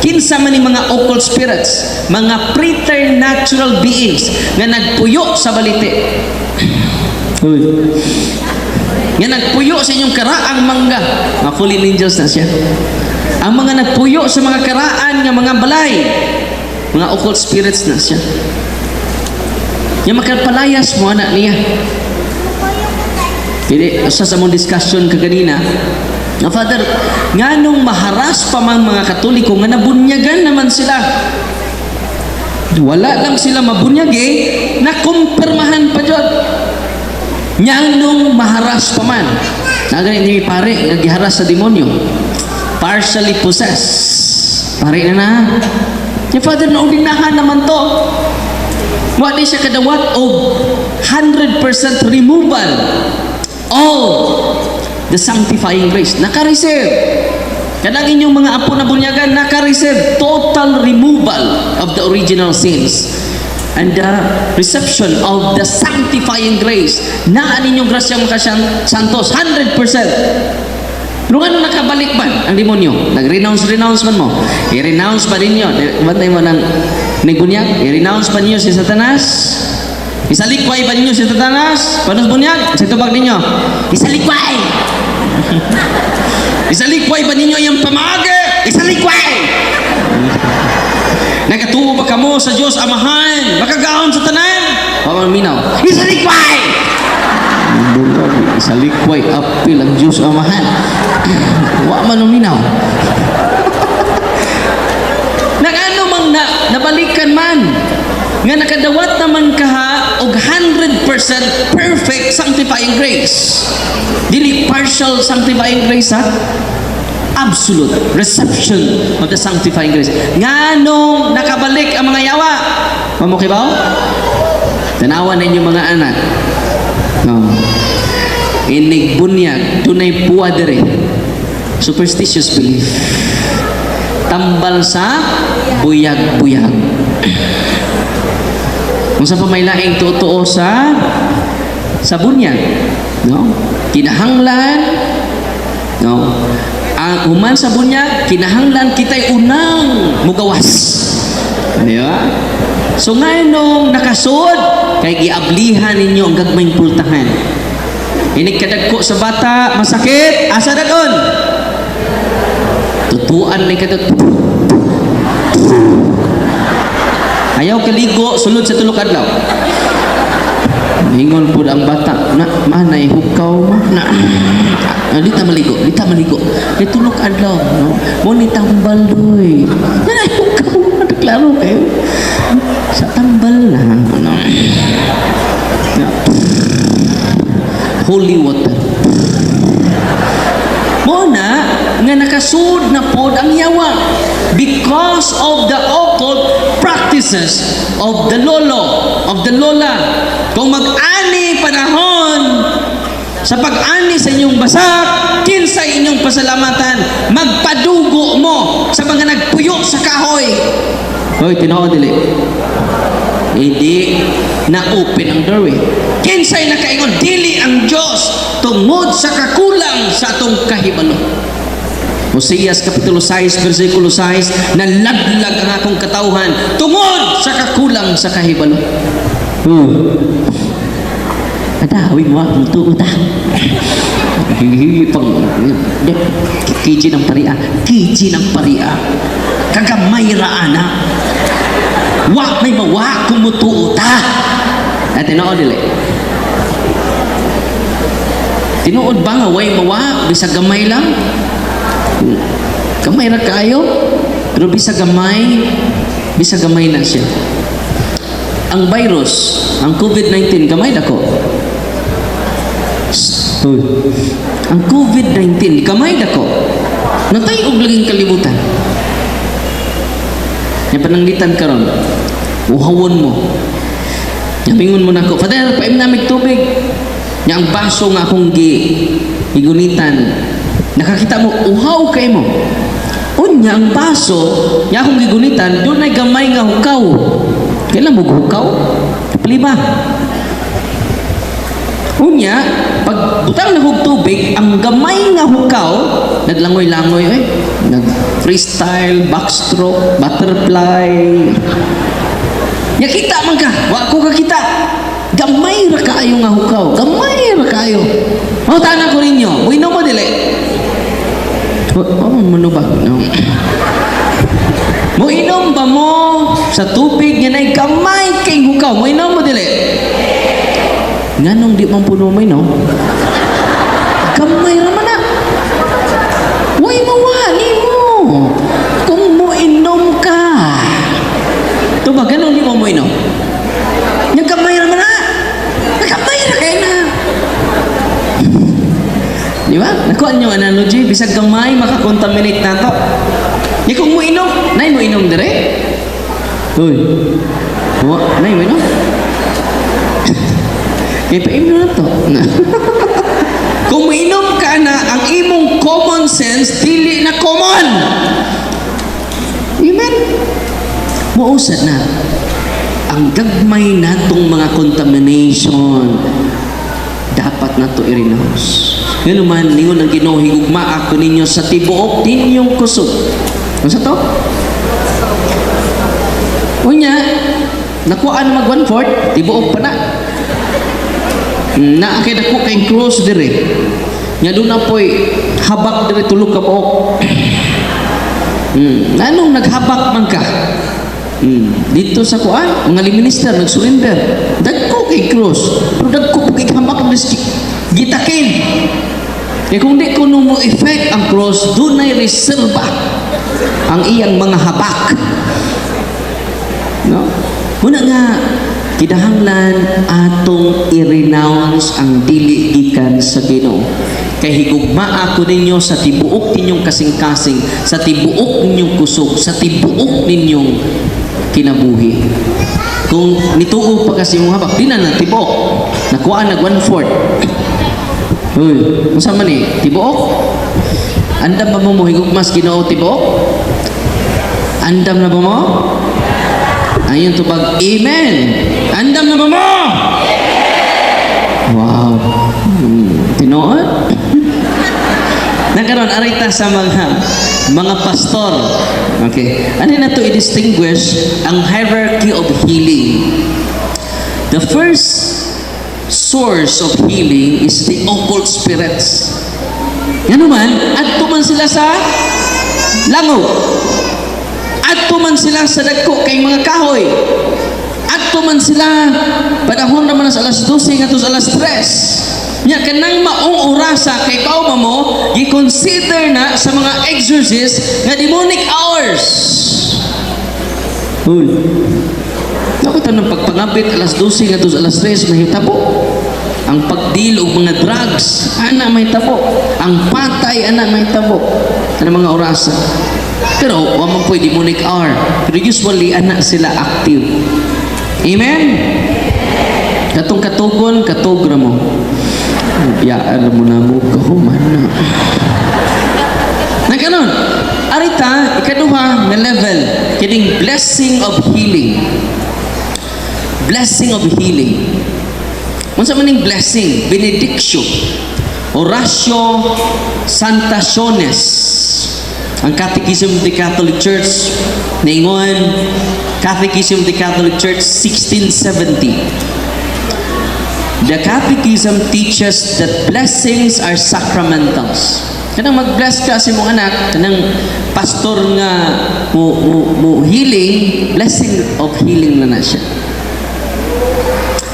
Kinsa man ni mga occult spirits, mga preternatural beings nga nagpuyo sa balite. Uy. Nga nagpuyo sa inyong karaang mangga. Mga fallen angels na siya. Ang mga nagpuyo sa mga karaan nga mga balay, mga occult spirits na siya. Nga makapalayas mo anak niya. Hindi, sa among discussion kaganina, nga Father, nganong maharas pa mang mga Katoliko nga nabunyagan naman sila? Wala lang sila mabunyag eh, nakumpirmahan pa jud. Nganong maharas pa man? Nagani ni pare nga giharas sa demonyo. Partially possessed. Pare na na. Ya Father, naordinahan naman to. Wa di siya kadawat og 100% removal of the sanctifying grace. Naka-receive. Kanang inyong mga apo na bunyagan, naka-receive total removal of the original sins and the reception of the sanctifying grace. Naa ninyong grasya santos, 100%. Pero ano, nakabalik man ang demonyo? Nag-renounce, renounce man mo. I-renounce pa ninyo. Bantay mo ng nagbunyag. I-renounce pa ninyo si Satanas. Isalikway pa ninyo si Satanas. Paano sa bunyag? Sa tubag ninyo. Isalikway! Isalikway ba ninyo yung pamagi? Isalikway! Nagatuo ba kamo sa Diyos Amahan? Makagahom sa tanan? Wa man minaw. Isalikway! Isalikway, apil ang Diyos Amahan. Wa man uminaw. Nagano mang na, nabalikan man nga nakadawat naman kaha og 100% perfect sanctifying grace. Dili partial sanctifying grace ha. Absolute reception of the sanctifying grace. Nganong nakabalik ang mga yawa? Mamukibaw? Tanawan ninyo mga anak. No. Inig bunyag, dunay puwa dere. Superstitious belief. Tambal sa buyag-buyag. Kung sa pamaylaing totoo sa bunyag, no? Kinahanglan, no? Ang human sa bunyag, kinahanglan kita'y unang mugawas. Di ba? So ngayon nung nakasud, kay giablihan ninyo ang gagmayng pultahan. Inig kadagko sa bata, masakit, asa dadon? Tutuan ni kadto. Ayaw kaligo, sulod sa 3 ka adlaw. Ingon pud ang bata, "Na, ma, nay hukaw, ma." Na, ah, di ta maligo, di ta maligo. Kay tulo ka adlaw, no? Mo ni tambal doy. Na, nay hukaw, ma, klaro kayo. Sa tambal na, no? Na, holy water. Mo na nga nakasud na pod ang yawa because of the occult practices of the lolo, of the lola. Kung mag-ani panahon sa pag-ani sa inyong basak, kinsay inyong pasalamatan, magpadugo mo sa mga nagpuyo sa kahoy. Hoy, tinuod dili? Hindi na open ang doorway. Kinsay nakaingon dili ang Dios tungod sa kakulang sa atong kahibalo? Oseas Kapitulo 6 versikulo 6, "Nalaglag ang akong katawhan tungod sa kakulang sa kahibalo." Ada, awi mo ang tuo ta. Hihi pang kg ng paria, kg ng paria. Kagamay ra ana. Wa may mawa kung mutuo ta. At tinuod dili? Tinuod ba nga way mawa bisag gamay lang? Gamay ra kaayo. Pero bisa gamay na siya. Ang virus, ang COVID-19, gamay dako. Shh, hoy. Ang COVID-19, gamay dako. Natay og laging kalibutan. Yang pananglitan karon, uhawon mo. Yamingon mo nako, "Father, paim namig tubig." Nya ang baso nga akong gigunitan. Nakakita mo, uhaw kay mo. Unya ang baso nga akong gigunitan, dunay gamay nga hukaw. Kailan mo hukaw? Plima. Unya, pag butang na hog tubig, ang gamay nga hukaw, naglangoy-langoy, eh. Nag freestyle, backstroke, butterfly. Nya kita man ka, wa ko kakita. Gamay ra kaayo nga hukaw, gamay ra kaayo. Mao tanan ko ninyo, muinom mo dili? Oh, mo ba? No. Moinom ba mo sa tubig nga nay gamay kay hukaw? Moinom mo dili? Nganong di man puno mo no? Gamay ra man na. Way mawa nimo. Kung moinom ka. To ba ganun di mo moinom? Nya gamay ra man na. Gamay ra kay na. Di ba? Nakuha niyo ang analogy, bisag gamay makakontaminate nato. Nya kung moinom, nay moinom dire? Uy. Wa, nay moinom? Kay paimno na to. Kung moinom ka na, ang imong common sense dili na common. Amen? Mausad na. Ang gagmay natong mga contamination, dapat nato i-renounce. Ngano man, ningon ang Ginoo, "Higugma ako ninyo sa tibuok ninyong kusog." Ano sa to? Unya, nakuha na mag one-fourth, tibuok pa na. Naa kay dako kay cross dire. Nya doon na po'y habak dire tulo ka buok. Anong naghabak man ka? Dito sa kuan, mga minister nagsurrender. Dagko kay cross, pero dagko kay habak dis gitakin. Kaya kung di ko mo effect ang cross, dunay reserba ang iyang mga habak. No? Muna nga, kinahanglan atong i-renounce ang dili gikan sa Ginoo. Kay higugma ako ninyo sa tibuok ninyong kasing-kasing, sa tibuok ninyong kusog, sa tibuok ninyong kinabuhi. Kung nituo pa kasi mong habak, di na na tibuok. Nakuha nag one-fourth. Uy, unsa man ni? Tibuok? Andam ba mo mo higugmas Ginoo tibuok? Andam na ba mo? Ayon tubag, amen. Andam na ba mo? Wow. Tinuod? Nakaroon, arita sa mga pastor. Okay. Ano na to i-distinguish ang hierarchy of healing? The first source of healing is the occult spirits. Yan naman, adto man sila sa langog. Adto man sila sa dagko kay mga kahoy. Nakaadto man sila, panahon naman sa alas 12 ngadto sa alas 3. Nya kanang maong orasa kay bao mo, gi-consider na sa mga exorcist nga demonic hours. Uy. Ako tanong, pagpangabit alas 12 ngadto sa alas 3, mahitabo. Ang pagdeal og mga drugs ana mahitabo. Ang patay ana mahitabo. Ana mga orasa. Pero wa man po'y demonic hour. Pero usually ana sila active. Amen. Katong katugon, katog ra mo. Biyaan mo na mo kahuman na. Na ganon. Arita, ikaduha nga level, kining blessing of healing. Blessing of healing. Unsa man ning blessing? Benedictio. Oratio Santationis. Ang Catechism of the Catholic Church niingon, Catechism of the Catholic Church 1670. The Catechism teaches that blessings are sacramentals. Kanang mag-bless ka sa imong anak, kanang pastor nga mo healing, blessing of healing na na siya.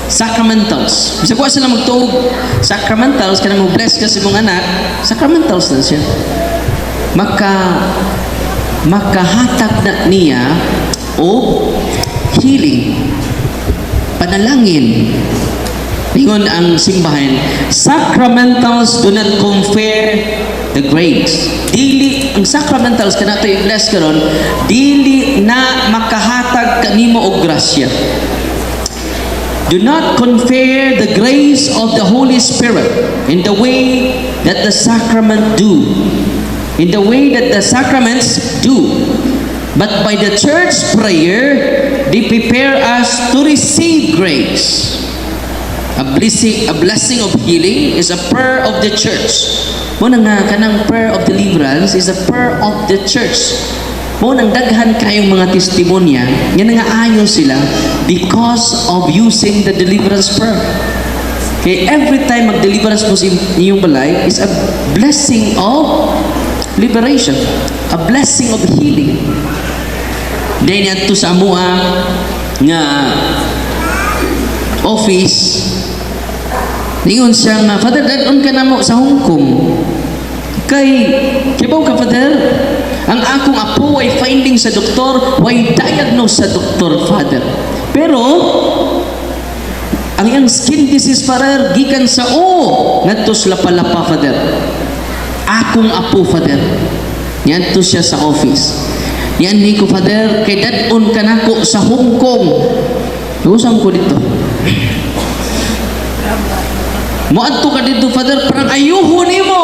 Sacramentals. Bisag wa sila magtuog sacramentals, kanang mo bless ka sa imong anak, sacramentals na siya. Makahatag na niya og healing. Panalangin. Ingon ang simbahan, sacramentals do not confer the grace. Dili ang sacramentals kanato i-bless karon, dili na makahatag kanimo og grasya. Do not confer the grace of the Holy Spirit in the way that the sacrament do. In the way that the sacraments do. But by the church prayer, they prepare us to receive grace. A blessing of healing is a prayer of the church. Mo na nga kanang prayer of deliverance is a prayer of the church. Mo nang daghan kayong mga testimonya nga nangaayo sila because of using the deliverance prayer. Kay every time mag-deliverance mo sa inyong balay is a blessing of liberation, a blessing of healing. Then adto sa amoa nga office, ningon siya nga, "Father, dad-on ka namo sa Hong Kong. Kay, kibaw ka, Father, ang akong apo ay finding sa doktor, way diagnose sa doktor, Father. Pero, ang iyang skin disease, Father, gikan sa o, ngadto sa lapalapa, Father. Akong apo, Father." Niadto siya sa office. "Yan ni ko, Father, kay dad-on ka nako sa Hong Kong." Usam ko dito. "Moadto ka dito, Father, parang ayuho nimo.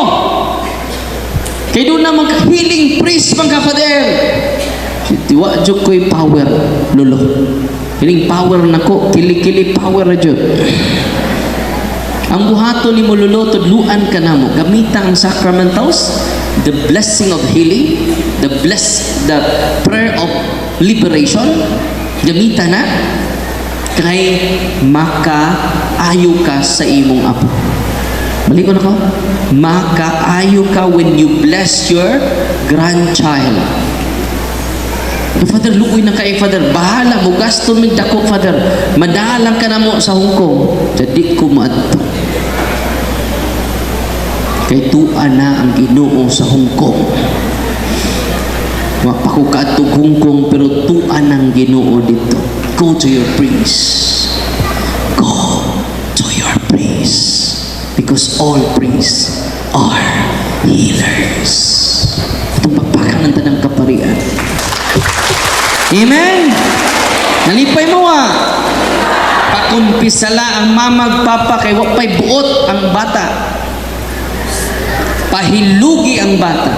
Kay doon na mag-healing priest man ka, Father." "Tiwa jud ko'y power, lolo. Healing power nako, kili-kili power na jud. Ang buhaton nimo, lolo, tudluan ka namo. Gamita ang sacramentals, the blessing of healing, the prayer of liberation, gamita na kay makaayo ka sa imong apo." Balik ko na ko. Makaayo ka when you bless your grandchild. "Father, luoy na kay, Father. Bahala mo, gasto mig dako, Father. Madalang ka na mo sa Hong Kong." "Jadi ko maadto. Kay tua na ang Ginoo sa Hong Kong. Wa pa ko kaadtog Hong Kong pero tua ng Ginoo dito." Go to your priest. Go to your priest. Because all priests are healers. Itong pagpakan ng tanang kaparian. Amen? Nalipay mo ah. Pakumpisala ang mamag papa kay wa pa'y buot ang bata. Pahilugi ang bata.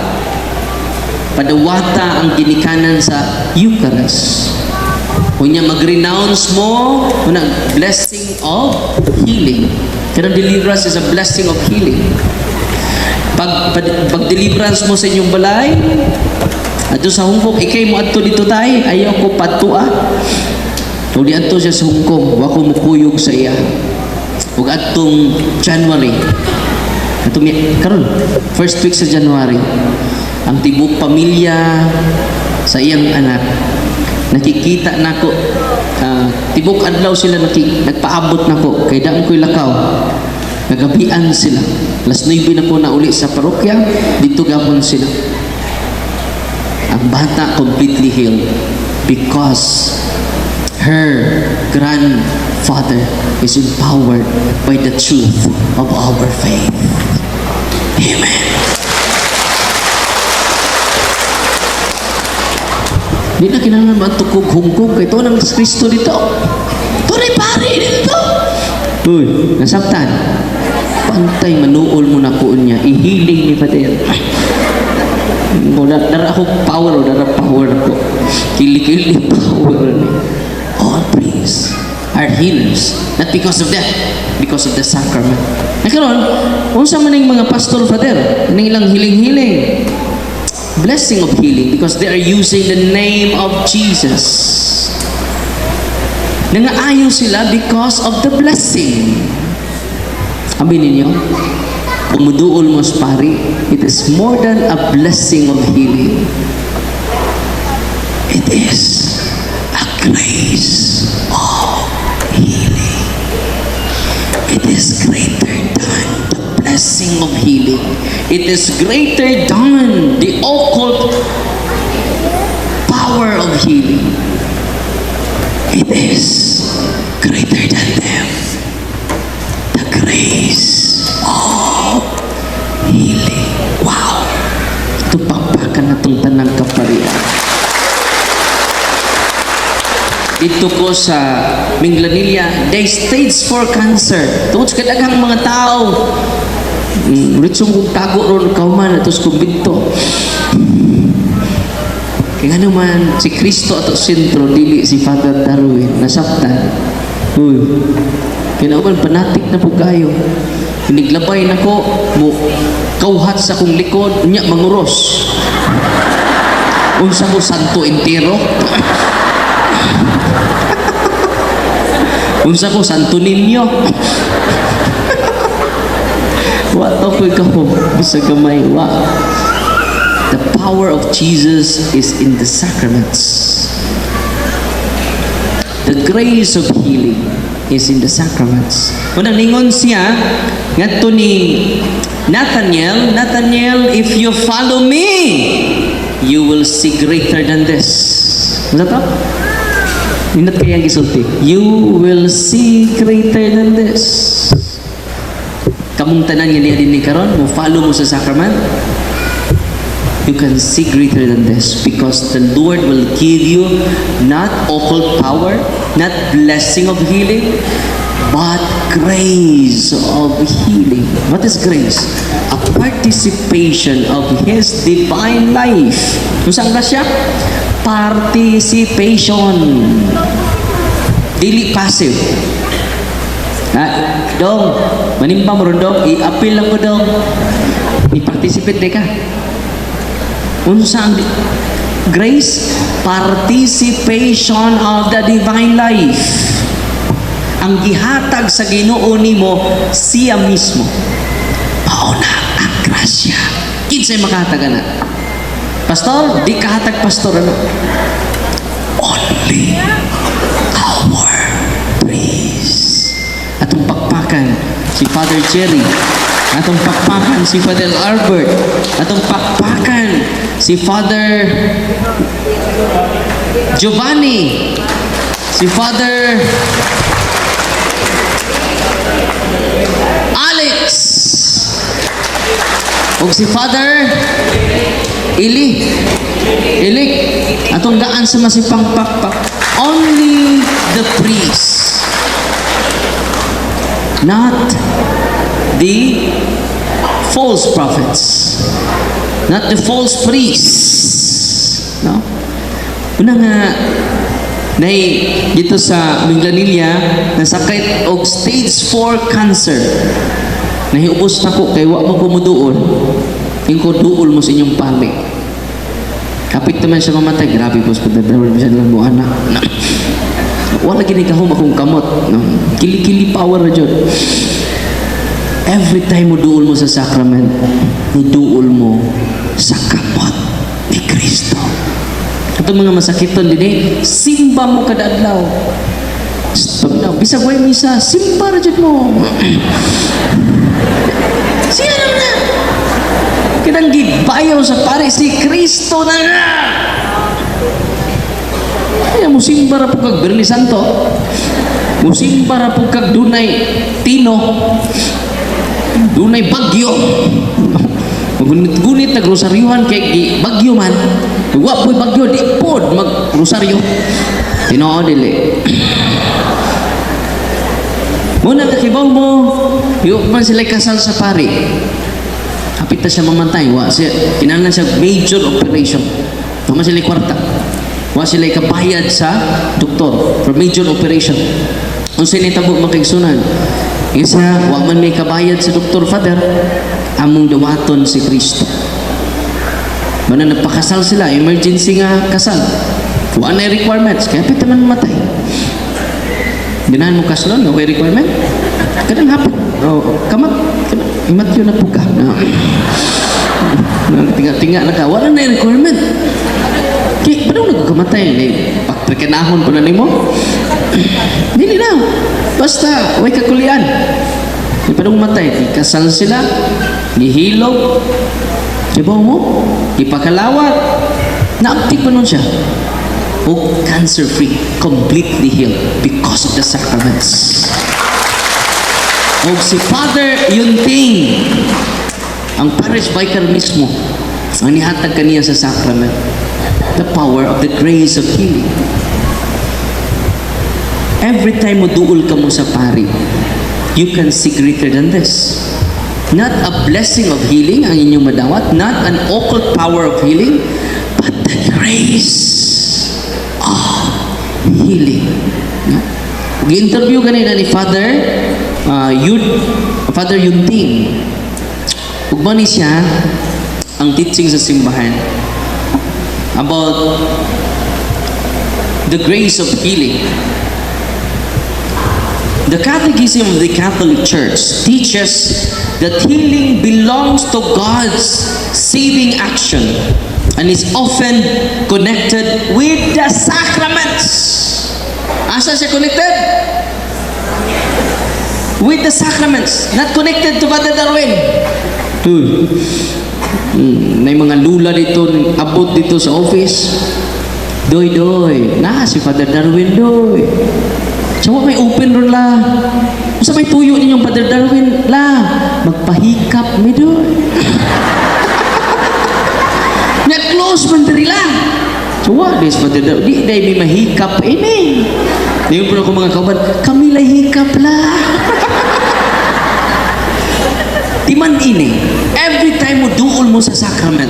Padawata ang ginikanan sa Eucharist. Unya mag-renounce mo, una, blessing of healing. Pero deliverance is a blessing of healing. Pag deliverance mo sa inyong balay, adto sa Hong Kong, ikay mo adto dito tay, ayaw ko padtua. Ug di adto siya sa Hong Kong, wa ko mukuyog sa iya. Ug adtong January, atong karon, first week sa January, ang tibok pamilya sa iyang anak Nakikita nako, tibok adlaw sila nagpaabot nako kay daan ko'y lakaw. Nagabian sila. Alas 9 na ko na uli sa parokya, dito gapon sila. Ang bata completely healed because her grandfather is empowered by the truth of our faith. Amen. Di na kinahanglan matukog hungkog kay tuo ng Kristo dito. Tunay pare dito. Uy, nasabtan. Pantay manuol mo na ko niya. I-healing ni Father. Mo dara ako power o dara power ako. Kili-kili power ni. All priests are healers. Not because of that, because of the sacrament. Nakaron, unsa man ning mga pastor, Father, ning ilang healing-healing? Blessing of healing because they are using the name of Jesus. Nangaayo sila because of the blessing. Abi ninyo, kung muduol mo sa pari, it is more than a blessing of healing. It is a grace of healing. It is greater than the blessing of healing. It is greater than the occult power of healing. It is greater than them. The grace of healing. Wow! Tupakpakan na itong tanang kaparian. Dito ko sa Minglanilla, they stage 4 cancer. Tungod sa kadaghang mga tao. Ritsong kong tago ron kauman ato sa kumbinto. Kaya nga naman, si Kristo ato sentro, dili si Father Darwin, nasabtan. Uy, kinauban, panatik na po kayo. Piniglabay na ko, mo kauhat sa akong likod, nya manguros. Unsa ko santo entero? Unsa ko santo ninyo? Wa to ko'y kahom, bisag gamay wa. The power of Jesus is in the sacraments. The grace of healing is in the sacraments. Unang ningon siya, ngadto ni Nathaniel, "Nathaniel, if you follow me, you will see greater than this." Ano to? Nindot kayang gisulti. You will see greater than this. Kamong tanan nga niya din ni karon, mo follow mo sa sacrament, you can see greater than this because the Lord will give you not occult power, not blessing of healing, but grace of healing. What is grace? A participation of His divine life. Kung saan siya? Participation. Dili passive. Ha? Dong, manimba mo ron, dong, i-appeal lang mo, dong. I-participate di ka. Unsa ang grace? Participation of the divine life. Ang gihatag sa Ginoo nimo siya mismo. Mao na ang grasya. Kinsay makahatag ana? Pastor, di kahatag pastor ano? Only our priest. Atong pakpakan si Father Jerry. Atong pakpakan si Father Albert. Atong pakpakan si Father Giovanni. Si Father Alex. Ug si Father Ili. Ilik. Atong daan sa masipang pakpak. Only the priest. Not the false prophets. Not the false priests. No? Una nga, nay dito sa Minglanilla, nasakit og stage 4 cancer. Nahiubos na ko kay wa mo ko moduol. Ingko duol mo sa inyong pali. Kapit naman siya mamatay. Grabe po sa pagdadawal siya lang mo anak. Wala gini kahum akong kamot. No? Kili-kili power na jud. Every time mo duol mo sa sacrament, duol mo sa kamot ni Kristo. Itong mga masakiton dinhi, simba mo kada adlaw. Stop na. Bisag way misa, simba ra jud mo. Siya lang na. Kanang gibayaw sa pare si Kristo na nga. Kaya mo simba ra pud kag Biyernes Santo. Musimba ra pud kag dunay tino. Dunay bagyo. Gunit-gunit nagrosaryuhan kay gi bagyo man. Wa po'y bagyo, di pod magrosaryo. Tinuod dili. Muna kakibaw mo, yung man sila kasal sa pari. Hapit na siya mamatay. Wa siya, kinahanglan siya major operation. Wa man sila kwarta. Wa sila kabayad sa doktor for major operation. Unsa nitabo, mga kaigsunan? Isa, wa man may kabayad sa doktor, Father, among dawaton si Kristo. Mana nagpakasal sila, emergency nga kasal. Wa na requirements, kaya pita man mamatay. Ganahan mo kaslon, okay requirement? Kanang hapit. Oh, kamat, kamat, imatyo na po ka. No. Tinga-tinga na ka, wala na requirement. Kay, paano nagkamatay? Eh, pagtrikanahon po na nimo? Dili na. Basta, way kakulian. Di pa matay, di kasal sila, gihilog, di ba mo? Ipakalawat. Naabtik pa nun siya. O cancer-free, completely healed because of the sacraments. O si Father Yunting, ang parish vicar mismo, ang nihatag kaniya sa sacrament, the power of the grace of healing. Every time mo duol ka mo sa pari, you can see greater than this. Not a blessing of healing ang inyong madawat, not an occult power of healing, but the grace of healing. No? Gi-interview kanina ni Father Yunting. Ug ni siya ang teaching sa simbahan about the grace of healing. The Catechism of the Catholic Church teaches that healing belongs to God's saving action and is often connected with the sacraments. Asa siya connected? With the sacraments, not connected to Father Darwin. Uy. May mga lula dito, abot dito sa office. Doy, doy. Na, si Father Darwin, doy. So, wa may open ron la. Sa may tuyo ninyong Father Darwin, la. Magpahikap mi doy. Nya close man diri la. So, wa this Father Darwin. Di dai mi mahikap ini. Di po ako mga kauban, kami lay hikap la. Di man ini, every time mo duol mo sa sacrament,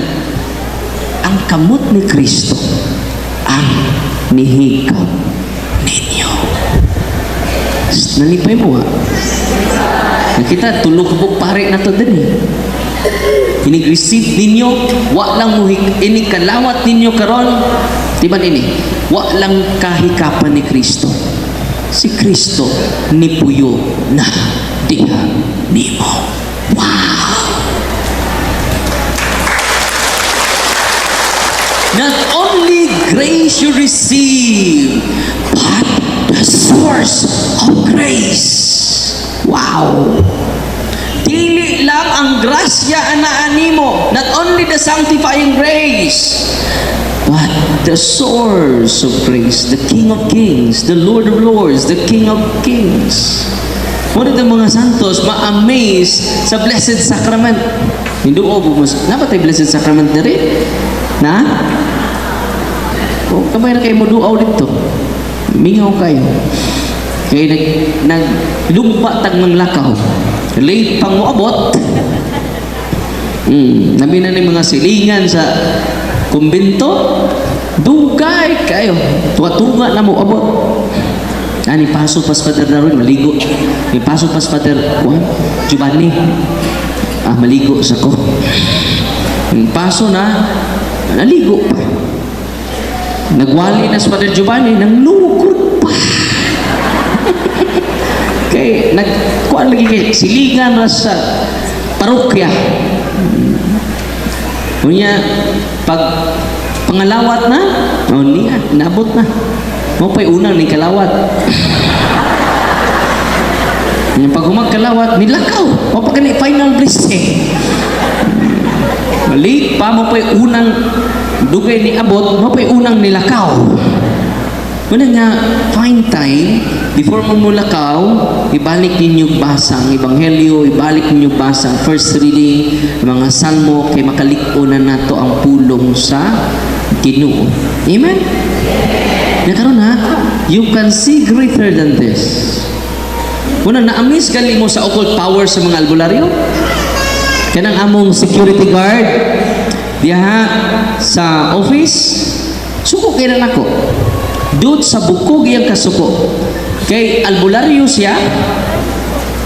ang kamot ni Kristo ang nihikap ninyo. Nalipay mo ha. Nakita, tulo ka po pare na to din eh. Inig-receive ninyo, wa lang mo inig kalawat ninyo karon. Di ba nini? Wa lang kahikapan ni Kristo. Si Kristo nipuyo na diha nimo. Wow! Not only grace you receive, but the source of grace. Wow! Dili lang ang grasya anaa nimo, not only the sanctifying grace, but the source of grace, the King of Kings, the Lord of Lords, the King of Kings. Muna itong mga santos ma-amaze sa Blessed Sacrament. Hindi o bumus. Dapat ay Blessed Sacrament na rin. Na? O, kamay na kayo mo duaw dito. Mingaw kayo. Kaya naglumpa tag manglakaw. Late pang moabot. Nabi na ni mga silingan sa kumbento. Dugay kayo. Tunga-tunga na mo abot. Ani paso pas Father Darwin maligo. Ni paso pas Father Juan Giovanni. Ah, maligo sa ko. Paso na naligo pa. Nagwali na si Father Giovanni nang lugod pa. Kay nagkuan lagi kay silingan ra sa parokya. Unya pag Pangalawat na. O niya, nabot na. Mo pa'y unang ni kalawat. Yung pag humagkalawat, nilakaw. Mo pa kani final blessing. Late pa mo pa'y unang dugay ni abot, mo pa'y unang nilakaw. Muna nga, find time, before mo mulakaw, ibalik ninyo basa ang Ebanghelyo, ibalik ninyo basa ang first reading, ang mga salmo, kay makalig-on na nato ang pulong sa Ginoo. Amen? Nakaroon ha, you can see greater than this. Muna, na-amaze gali mo sa occult power sa mga albularyo? Kanang among security guard, diha sa office, suko kay na nako. Dut sa bukog iyang kasuko. Kay albularyo siya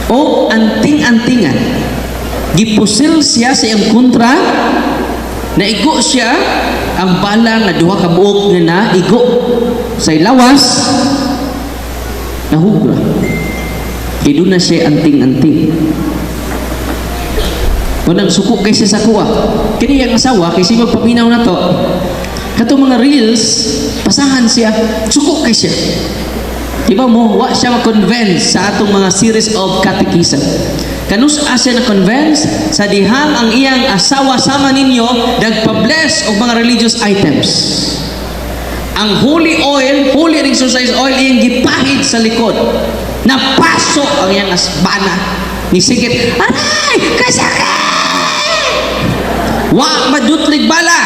o anting-antingan. Gipusil siya sa iyang kontra, naigo siya ang bala nga duha ka buok nga naigo sa lawas, nahugra. Kay doon na siya anting-anting. Unang suko kay siya sa kuha. Kini ang asawa kay si magpaminaw na to. Katong mga reels, pasahan siya, suko kay siya. Di ba mo, wa siya ma-convince sa atong mga series of catechism. Kanus siya na-convince sa dihang ang iyang asawa sama ninyo nagpa-bless og mga religious items. Ang holy oil, holy and exorcise oil, iyang gipahid sa likod. Napaso ang iyang asbana. Ni sigit, "Aray! Kasakit!" Wa madutlig bala,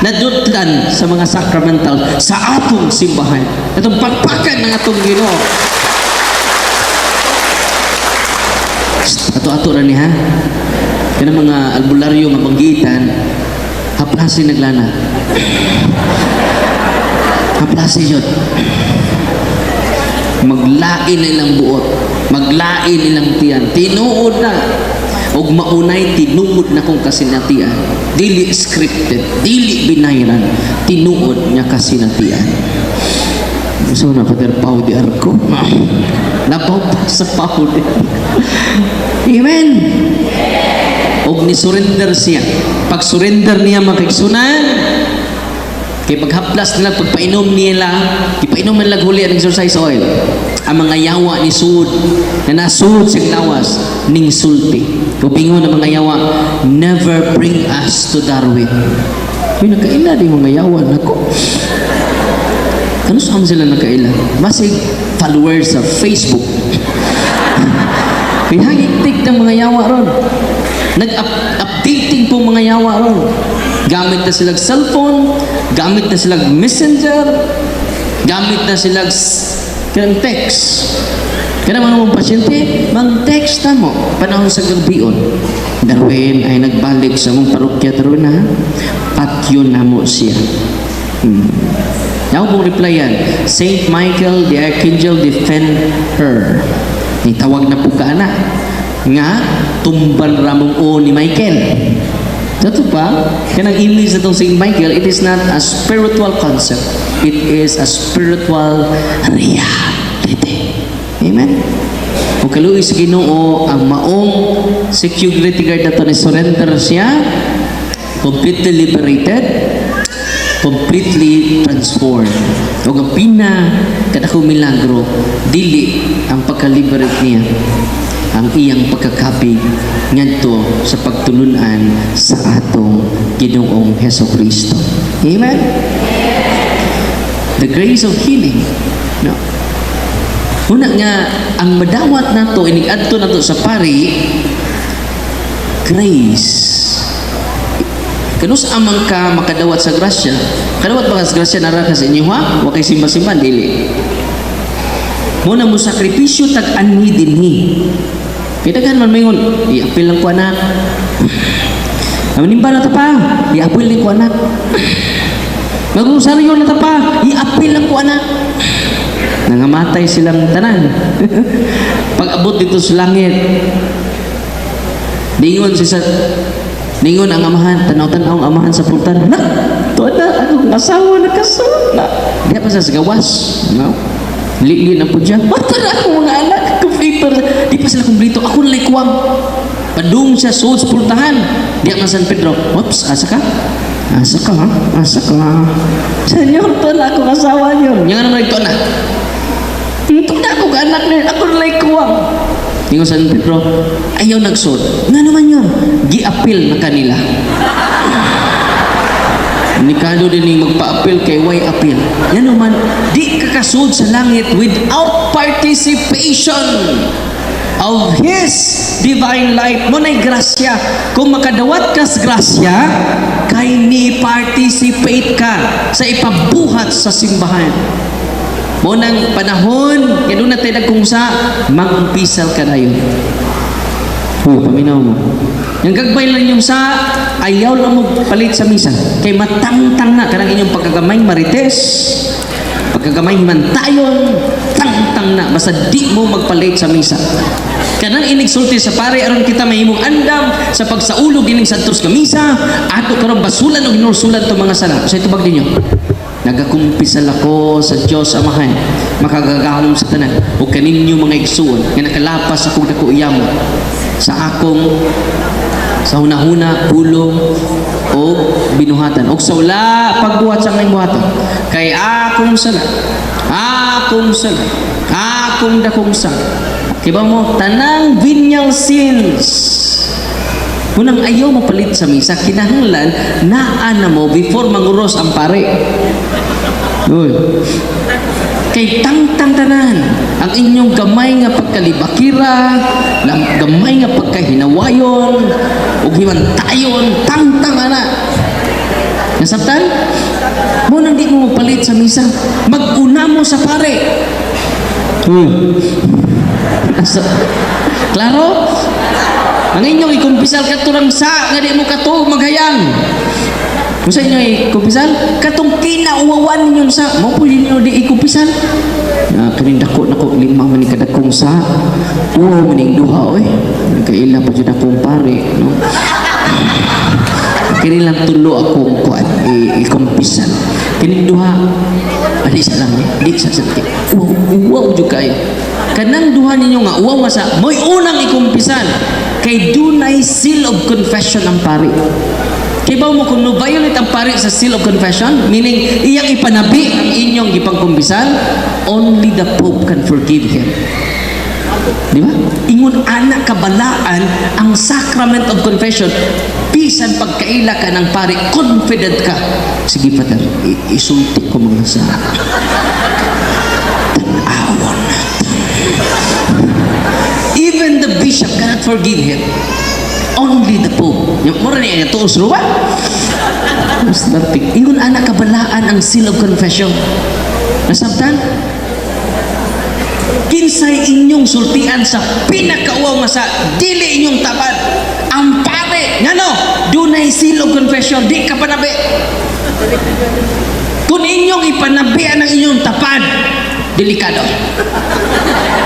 nadutlan sa mga sacramental sa atong simbahan. Atong pagpakan ng atong Ginoo. Ato-ato ra ni ha. Kana mga albularyo nga banggitan, haplasi naglana. Haplasi yun. Maglain na ilang buot. Maglain ilang tiyan. Tinuod na. Og maunay tinuod na kong kasinatian. Dili scripted, dili binayran, tinuod nga kasinatian. So na Father Pau de Arco. Labaw pa sa Pau de Arco. Amen. Og ni surrender siya. Pag surrender niya, mga kaigsunan, kay paghaplas nila, pagpainom nila, ipainom man lag holy and exorcise oil. Ang mga yawa ni sud, na nasud sa lawas, ning sulti. Upingon ang mga yawa, "Never bring us to Darwin." Uy, nakaila di mga yawa nako. Ano saan sila nakaila? Masig followers sa Facebook. Kaya hagigtik ng mga yawa ron. Nag-updating po mga yawa ron. Gamit na silang cellphone, gamit na silang messenger, gamit na silang kanang text. Kana mga mong pasyente, mang text na mo panahon sa gabion. "Darwin ay nagbalik sa mong parokya, Darwin ha. Patyon na mo siya." Now kong replyan, "Saint Michael the Archangel, defend her." Ni tawag na po ka na nga tumban ramong o ni Michael. Dato pa, kanang image na tong Saint Michael, it is not a spiritual concept. It is a spiritual reality. Amen? Kung kaluoy sa Ginoo, ang maong security guard na to ni surrender siya, completely liberated, completely transformed. O ang pina kadako milagro, dili ang pagka-liberate niya, ang iyang pagkakapig ngadto sa pagtulunan sa atong Ginoong Heso Kristo. Amen? The grace of healing. No? Una nga, ang madawat nato, inig-adto nato sa pari, grace. Kanus amang ka makadawat sa grasya? Kadawat ba ka sa grasya nara ka sa inyo ha? Wa kay simba-simba, dili. Muna mo sakripisyo tag anhi dinhi. Kay daghan man maingon, "I-apil lang ko, anak. Manimba na ta pa, i-apil lang ko, anak. Magrosaryo na ta pa, i-apil lang ko, anak." Nangamatay silang tanan. Pag abot dito sa langit, ningon si sa ningon ang amahan, tanaw-tanaw ang amahan sa portal. "Na, tuwa na, akong asawa nakasuna." Di pa sa gawas. No? Lili na po dyan. "Mata na akong mga anak. Kompleto. Di pa sila kompleto. Ako na kuwang." Padung siya suod sa pultahan. Diya man San Pedro. Oops, asa ka? Asa ka, ha? Asa ka? Senyor, to na ako asawa niyo. Yang ano ito na? Ito na ako anak niyo. Ako na kuwang. Ingon San Pedro, ayaw nagsuod. Nga naman yun? Gi-apil na kanila. Nikado din ni magpa-apil kay way apil. Yan naman, di ka kasud sa langit without participation of His divine light. Mao na'y grasya. Kung makadawat kas grasya, kay ni participate ka sa ipabuhat sa simbahan. Mao nang panahon, kaya doon natin kung sa magumpisal ka na yun. Uy, paminaw mo. Yung gagbay lang yung sa, ayaw lang mo palit sa misa. Kay matangtang na, kanang inyong pagkagamay marites, pagkagamay himantayon, tangtang na, basta di mo magpalit sa misa. Kanang inigsulti sa pare, aron kita mahimong andam sa pagsaulog ining santos nga misa, ato karon basulan og hinulsulan to mga sala. Sa itubag ninyo. Nagakumpisal ako sa Dios Amahan, makagagahom sa tanan, ug kaninyo mga igsuon nga nakalapas akong dako yamo sa akong sa hunahuna, pulong o binuhatan og sa wala pagbuhat sa akong buhaton kay akong sala, akong sala, akong dakong sala. Kiba mo tanang venial sins. Unang ayaw mo palit sa misa, kinahanglan naa na mo before manguros ang pare. Uy. Kay tangtang tanan ang inyong gamay nga pagkalibakira, gamay nga pagkahinawayon, ug himantayon, tangtang ana. Nasabtan? Mo nang di mo magpalit sa misa. Mag-una mo sa pare. Uy. Klaro? Ang inyong ikumpisal katurang sa nga di mo kato maghayang. Kung sa inyo ikumpisal, katong kinauwawan ninyong sa, mo po ninyo di ikumpisal. Na kaning dako nako lima man ni kadakong sa. Uwaw man ning duha oy. Nagkaila pa jud akong pare, no. Kini lang tulo akong kuan ikumpisal. Kining duha adi sa lang eh. Di sa sa uwaw, uwaw jud kayo. Kanang duha ninyo nga uwaw nga sa mo'y unang ikumpisal kay dunay seal of confession ang pari. Kay ba mo kung no-violate ang pari sa seal of confession, meaning iyang ipanabi ang inyong gipangkumpisal, only the Pope can forgive him. Di ba? Ingon ana kabalaan ang sacrament of confession. Bisan pagkaila ka ng pari, confident ka. Sige, Father, isulti ko mga sa tan-awon na. Even the bishop cannot forgive him. Only the Pope. Yung mura niya nga tuos ba? Mas lartig. Ingon ana kabalaan ang seal of confession. Nasabtan? Kinsay inyong sultian sa pinakauwaw nga sa dili inyong tapad. Ang pare, ngano, dunay seal of confession, di ka panabi. Kung inyong ipanabian ang inyong tapad, delikado.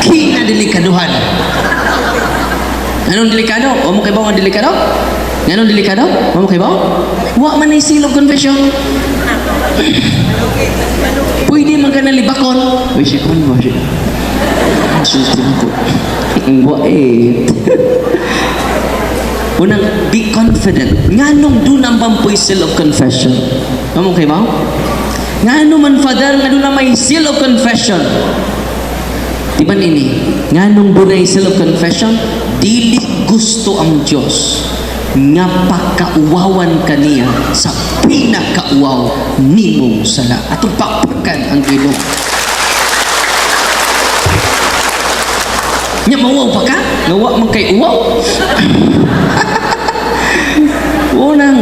Kinadelikaduhan. Anong delikado? O mo kay ang delikado? Anong delikado? O mo kay Wa man ay seal of confession. Pwede man ka na libakon. Uy, si kon ba siya? Sulti ko. Ang wait. Unang, be confident. Nganong doon ang pampoy seal of confession? Amo kay ba? Ngano man, Father, nga doon na may seal of confession? Di ba nini? Nganong dunay seal of confession? Dili gusto ang Diyos nga pakauwawan kaniya sa pinakauwaw nimong sala. Atong pakpakan ang Ginoo. Nya mauwaw pa ka? Nga wa man kay uwaw. Unang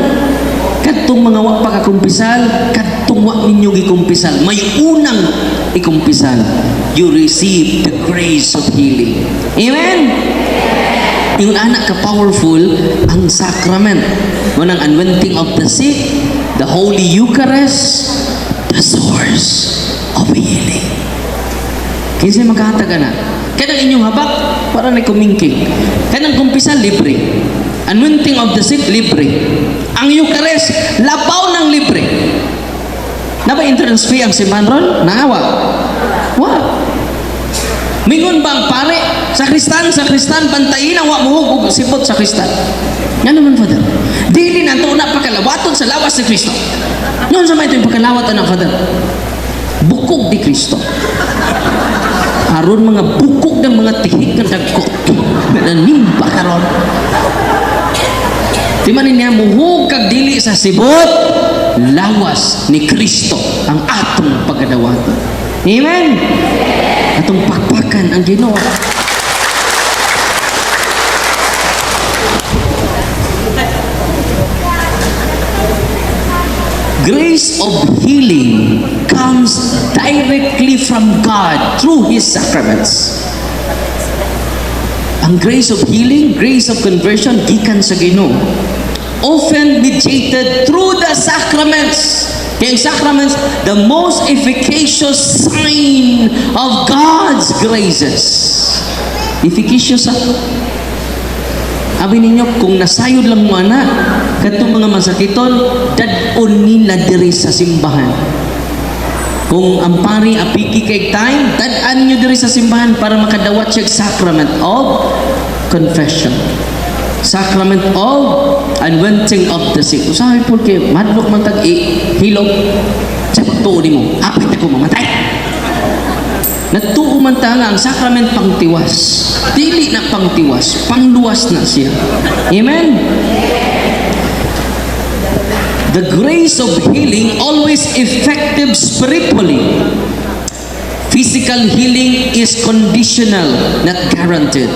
kadtong mga wa pa kakumpisal, kadtong wa ninyo gikumpisal, may unang ikumpisal. You receive the grace of healing. Amen. Yung anak ka powerful ang sacrament. Unang anointing of the sick, the Holy Eucharist, the source of healing. Kinsay magkahatag ana? Kanang inyong habak para na kumingking. Kanang kumpisal libre. Anointing of the sick libre. Ang Eucharist labaw ng libre. Na ba entrance fee ang simbahan ron? Naawa. Wa. Mingon ba ang pare? Sakristan, sakristan, bantayin ang wa muhug og sibot, sakristan. Nga naman, Father? Dili na na pakalawaton sa lawas ni Kristo. Noon sa may ito yung pakalawat ang Father. Bukog ni Kristo. Aron mga bukog ng mga tihik ng dagko. Nanimba karon. Di man niya muhug kag dili sa sibot, lawas ni Kristo ang atong pagkadawaton. Amen. Atong pakpakan ang Ginoo. Grace of healing comes directly from God through His sacraments. Ang grace of healing, grace of conversion, gikan sa Ginoo. Often mediated through the sacraments. Kaya ang sacraments, the most efficacious sign of God's graces. Efficacious ah. Abi ninyo, kung nasayod lang mo ana, katong mga masakiton, dad-on nila diri sa simbahan. Kung ang pari apiki kay time, dad-an nyo diri sa simbahan para makadawat siya og sacrament of confession. Sacrament of anointing of the sick. Usahay po kay madlok man tag hilom sa pagtuo nimo, apit ako mamatay. Nagtuo man ta nga ang sacrament pangtiwas. Dili na pangtiwas, pangluwas na siya. Amen? The grace of healing always effective spiritually. Physical healing is conditional, not guaranteed.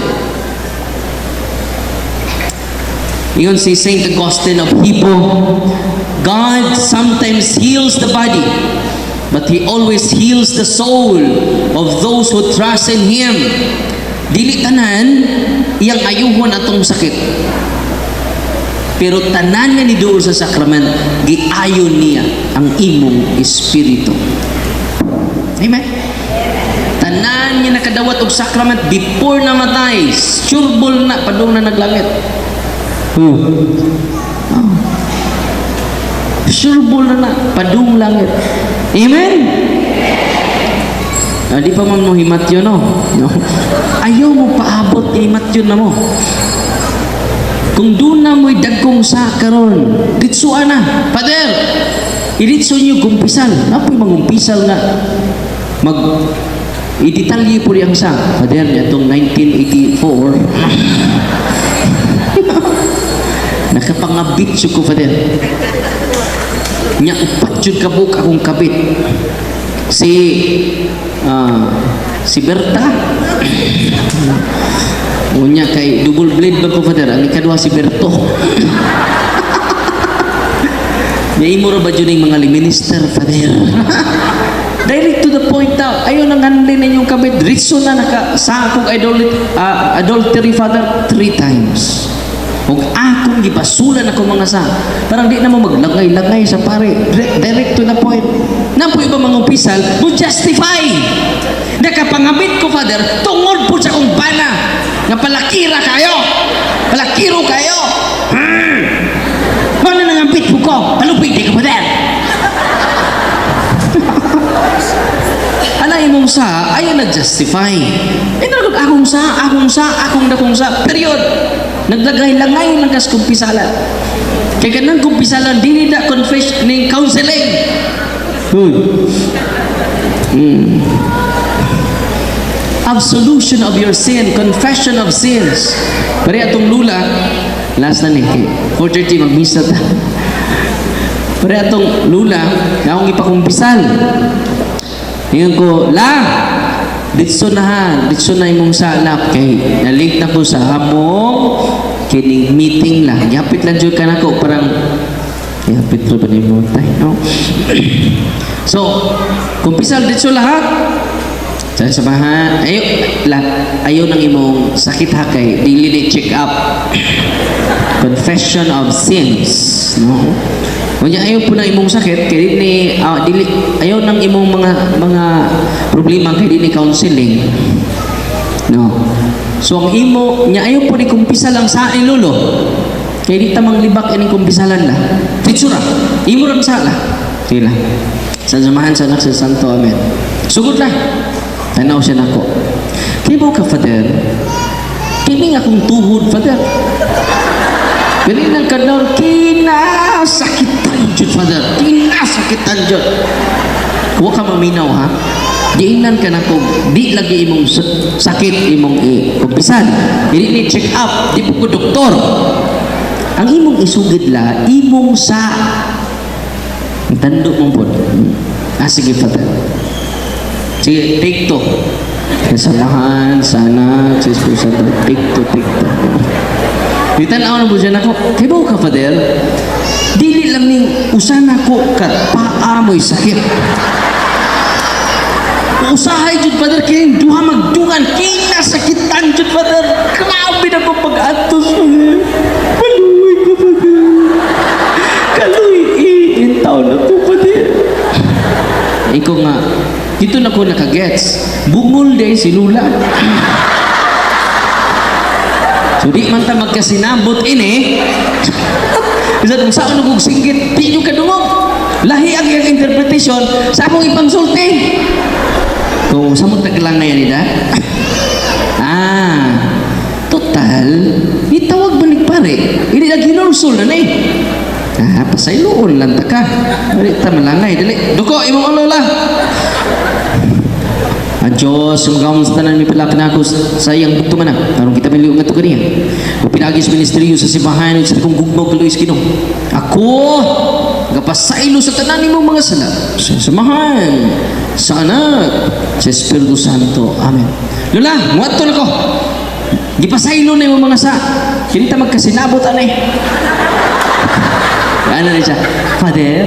Ingon si Saint Augustine of Hippo, "God sometimes heals the body, but He always heals the soul of those who trust in Him." Dili tanan iyang ayuhon atong sakit. Pero tanan nga niduol sa sakrament, giayon niya ang imong espiritu. Amen? Tanan nga nakadawat og sacrament before namatay, sureball na padung na naglangit. Oh. Sureball na na, padung langit. Amen? Ah, di pa man mo himatyon, no? No? Ayaw mo paabot himatyon na mo. Kung doon na mo'y dagkong sa karon, ditsuan na. Father, iditso niyo kumpisal. Napoy mangumpisal nga mag i-detalye po ang sa. Father, itong 1984, nakapangabit siya ko, Father. Nya upat jud ka buok akong kabit. Si Berta. Unya kay double blade ba ko, Father? Ang ikaduha si Berto. Nya imo ra ba jud ning mga minister, Father? Direct to the point daw. Ayaw nang handle na inyong kabit. Diretso na naka sa akong adultery, Father, three times. Ug akong gipasulan ako mga sa. Parang di na mo maglangay-langay sa pare. Direct to the point. Napo iba mga umpisal, mo justify. Nakapangabit ko, Father, tungod po sa akong bana. Nga palakira kayo. Palakiro kayo. Mana nangambit po ko? Palupig di ka, Father. Ana imong sa, ayaw na-justify. Eh, nalagod akong sa, akong sa, akong dakong sa. Period. Naglagay-langay lang kas kumpisalan. Kay kanang kumpisalan, dili na confession ning counseling. Absolution of your sin, confession of sins. Pero atong lula, last na ni, kay 4:30 magmisa ta. Pero atong lula, na akong ipakumpisal. Ingon ko, "La, ditso na ha, ditso na imong salap kay nalink na ko sa among kining meeting lang. Yapit lang jud ka nako," parang yapit ra ba nimo tay, no? So, kumpisal ditso lahat. Sa samahan, ayo la, ayo nang imong sakit ha kay dili ni check up. Confession of sins, no? Unya ayaw po na imong sakit kay dili ni dili ayaw nang imong mga problema kay dili ni counseling. No. So ang imo nya ayaw po ni kumpisal lang sa ni lolo. Kay di ta manglibak ining kumpisalan la. Titsura. Imo ra sala. Sige lang. Sa samahan sa Anak sa Santo. Amen. Sugod na. Tanaw siya nako. Kibaw ka, Father, kini nga akong tuhod, Father. Kani nang kadlaw, kinasakitan jud, Father. Kinasakitan jud. Huwag ka maminaw, ha? Giingnan ka na kung di lagi imong sakit imong i-kumpisan. Dili ni check up, di po ko doktor. Ang imong isugid la, imong sa. Tando mo po. Ah, sige, Father. Sige, take two. Sa Amahan, sa Anak, sa Espiritu Santo. Take two, take two. Bitan-aw na po siya nako. Kay ka, Father, dili lang ning usa na ko ka paa mo'y sakit. Usahay jud, Father, kay duha magdungan kinasakitan jud, Father. Grabe na ko pag-antos, Father. Maluoy ko, Father. Kaluy in taon na ko, Father. Ikaw nga, dito na ko nakagets. Bungol day si Lula. So di man ta magkasinabot ini. Bisan kung saan kog singgit, di nyo kadungog. Lahi ang iyang interpretation sa akong ipangsulti. Kung samot naglang ngayon nila. Ah, total, nitawag ba pare? Hindi na ginulsol na ni. Ah, pasayloon lang ta ka. Dali ta malangay, dali. Duko, imong ulo la. Ang Diyos, ang sa tanan, may pala kinako sa iyang bugto man na. Aron kita miliw nga to kaniya. O pinagi sa ministeryo sa simbahan sa akong gugmaw kaluoy Ginoo. Ako, gapasaylo sa tanan nimong mga sala. Sa Amahan, sa Anak, sa Espiritu Santo. Amen. Lola, muadto na ko. Gipasaylo na imong mga sa. Kini ta magkasinabot anay. Ano na siya? Father,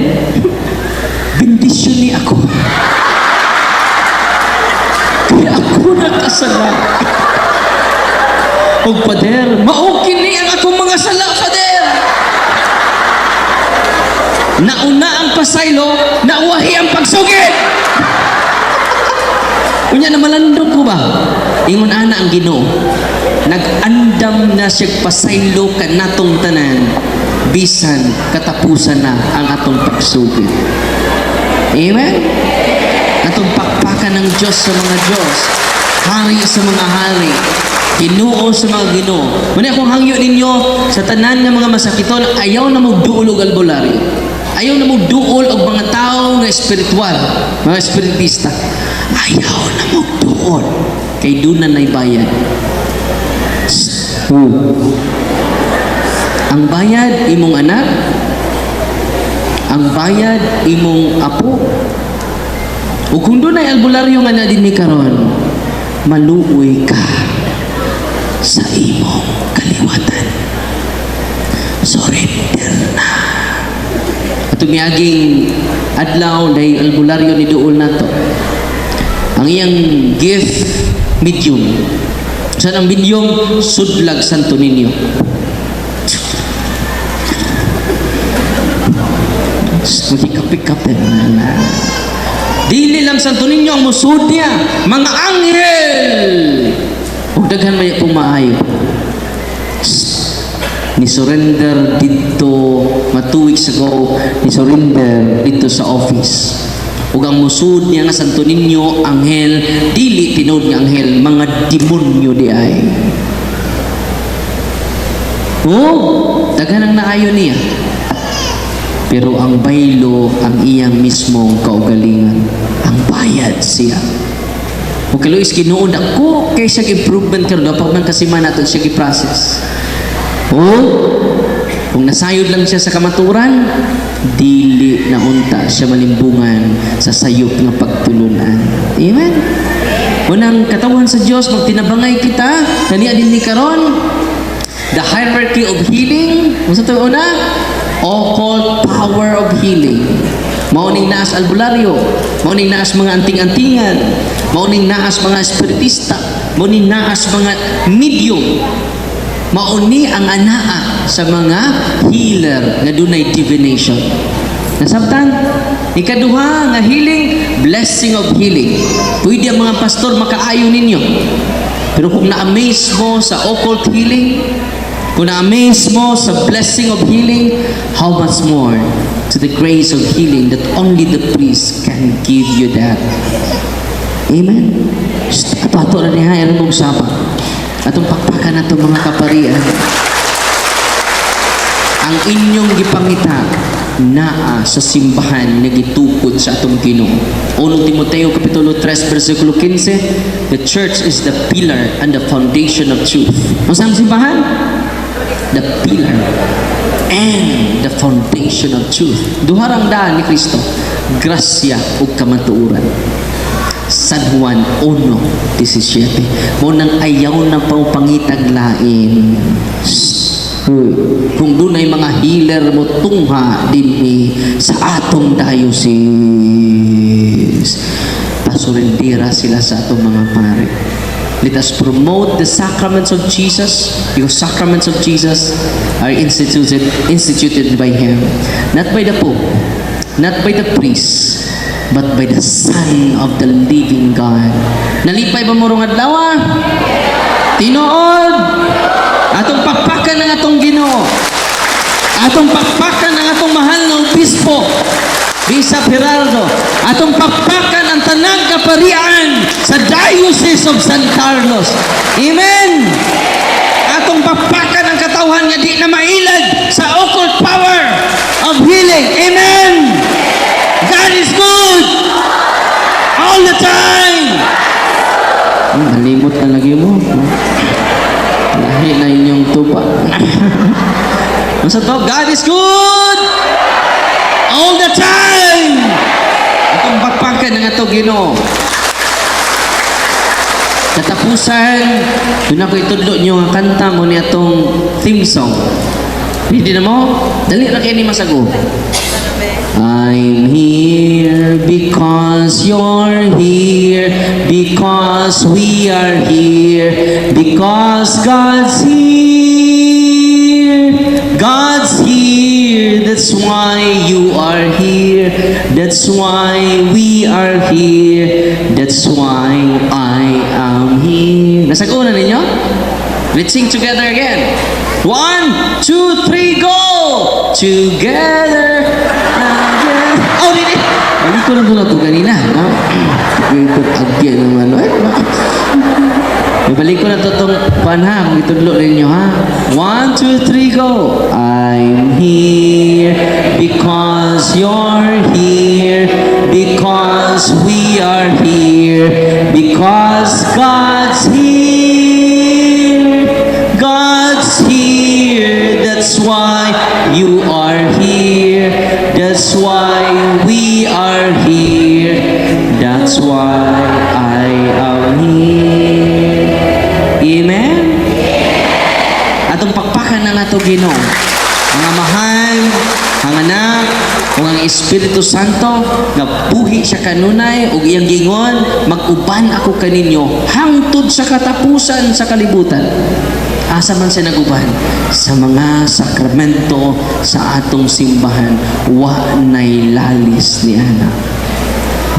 bendisyon ni ako. Kaya ako nakasala. Og Father, mao kini ang akong mga sala, Father. Nauna ang pasaylo, nauwahi ang pagsugid. Unya na malandong ko ba? Ingon ana ang Ginoo. Nag-andam na siya pasaylo kanatong tanan bisan katapusan na ang atong pagsugid. Amen? Atong pakpakan ng Diyos sa mga Diyos, Hari sa mga hari, Ginoo sa mga Ginoo. Muna akong hangyo ninyo sa tanan nga mga masakiton, ayaw na mo duol og albularyo. Ayaw na mo duol og mga tao nga espiritual, mga espiritista. Ayaw na mo duol. Kay doon na bayad. Shh. Ang bayad imong anak, ang bayad imong apo. Ug kung dunay albularyo nga na din ni karon, maluoy ka sa imong kaliwatan. Surrender na. At miaging adlaw dahil albularyo ni duol nato. Ang iyang gift, medium. Saan ang medium? Sudlag Santo Niño. Magkikapik-kapik na. Dili lang Santo Niño ang musud niya, mga anghel. Ug daghan may pong maayo. Ni surrender dito 2 weeks ago, ni surrender dito sa office. Ug ang musud niya nga Santo Niño, anghel, dili tinuod nga anghel, mga demonyo di ay. Oh, daghan ang naayo niya. Pero ang baylo ang iyang mismong kaugalingan. Ang bayad siya. Ug kaluoy Ginoo dako kay siya improvement karon dapat man kasi man nato siya gi-process. Oh, kung nasayod lang siya sa kamaturan, dili na unta siya malimbungan sa sayop nga pagtulunan. Amen? Unang katawan sa Dios, magtinabangay kita, kaniya din ni karon, the hierarchy of healing, unsa to una? Occult power of healing. Mao ning naas albularyo, mao ning naas mga anting-antingan, mao ning naas mga espiritista, mao ning naas mga medium. Mao ni ang anaa sa mga healer nga dunay divination. Nasabtan? Ikaduha nga healing, blessing of healing. Pwede ang mga pastor makaayo ninyo. Pero kung na-amaze mo sa occult healing, kung na-amaze mo sa blessing of healing, how much more to the grace of healing that only the priest can give you that. Amen. Shh, ato ato na niya, aron mong saba. Atong pakpakan nato, mga kaparian. Ang inyong gipangita naa sa simbahan nga gitukod sa atong Ginoo. 1 Timoteo kapitulo 3 bersikulo 15, "The church is the pillar and the foundation of truth." Unsa ang simbahan? The pillar and the foundation of truth. Duha rang daan ni Kristo, grasya ug kamatuoran. San Juan 1:17. Mao nang ayaw na pangitag lain. Shh. Uy, kung dunay mga healer mo tungha dinhi sa atong diocese, pasurendera sila sa atong mga pare. Let us promote the sacraments of Jesus, because sacraments of Jesus are instituted by Him. Not by the Pope, not by the priest, but by the Son of the living God. Nalipay ba mo rong adlaw? Tinuod! Atong pakpakan ang atong Ginoo. Atong pakpakan ang atong mahal na obispo, Bishop Gerardo. Atong pakpakan ang tanang kaparian sa Diocese of San Carlos. Amen! Atong pakpakan ang katawhan nga di na mailad sa occult power of healing. Amen! God is good all the time! Nalimot na lagi mo. Lahi na inyong tupa. Masa to? God is good all the time! Atong pakpakan ang ato Ginoo. Katapusan, duna ko itudlo nyo ang kanta mao ni atong theme song. Ready na mo? Dali ra kay ni masago. I'm here because you're here, because we are here, because God's here. God's here, that's why you are here, that's why we are here, that's why I am here. Nasago na ninyo? Let's sing together again. One, two, three, go! Together again. Oh, dili. Balik ko lang ito kanina. No? Ito again naman. Eh, no? Ibalik ko na to itong panha kung itudlo ninyo, ha. One, two, three, go! I'm here because you're here, because we are here, because God's here. God's here, that's why you are here. That's why we are here. That's why I am here. Amen? Atong pakpakan ang ato Ginoo. Ang Amahan, ang Anak, ug ang Espiritu Santo nga buhi siya kanunay ug iyang gingon, "Mag-uban ako kaninyo hangtod sa katapusan sa kalibutan." Asa man siya naguban? Sa mga sakramento sa atong simbahan, wa nay lalis ni ana.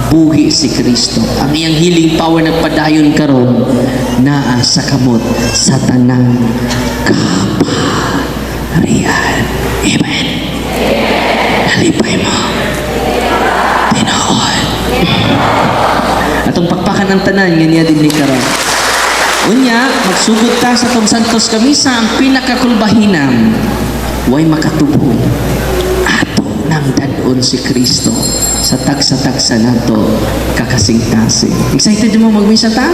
Buhi si Kristo. Ang iyang healing power nagpadayon karon, naa sa kamot sa tanang kaparian. Amen. Nalipay mo? Tinuod. Atong pakpakan ang tanan nga niya dinhi karon. Unya, magsugod ta sa atong Santos Kamisa, ang pinakakulbahinam. Way makatubong. Ato nang dad-on si Kristo sa tagsa-tagsa nato kakasing-kasing. Excited mo magmisa ta?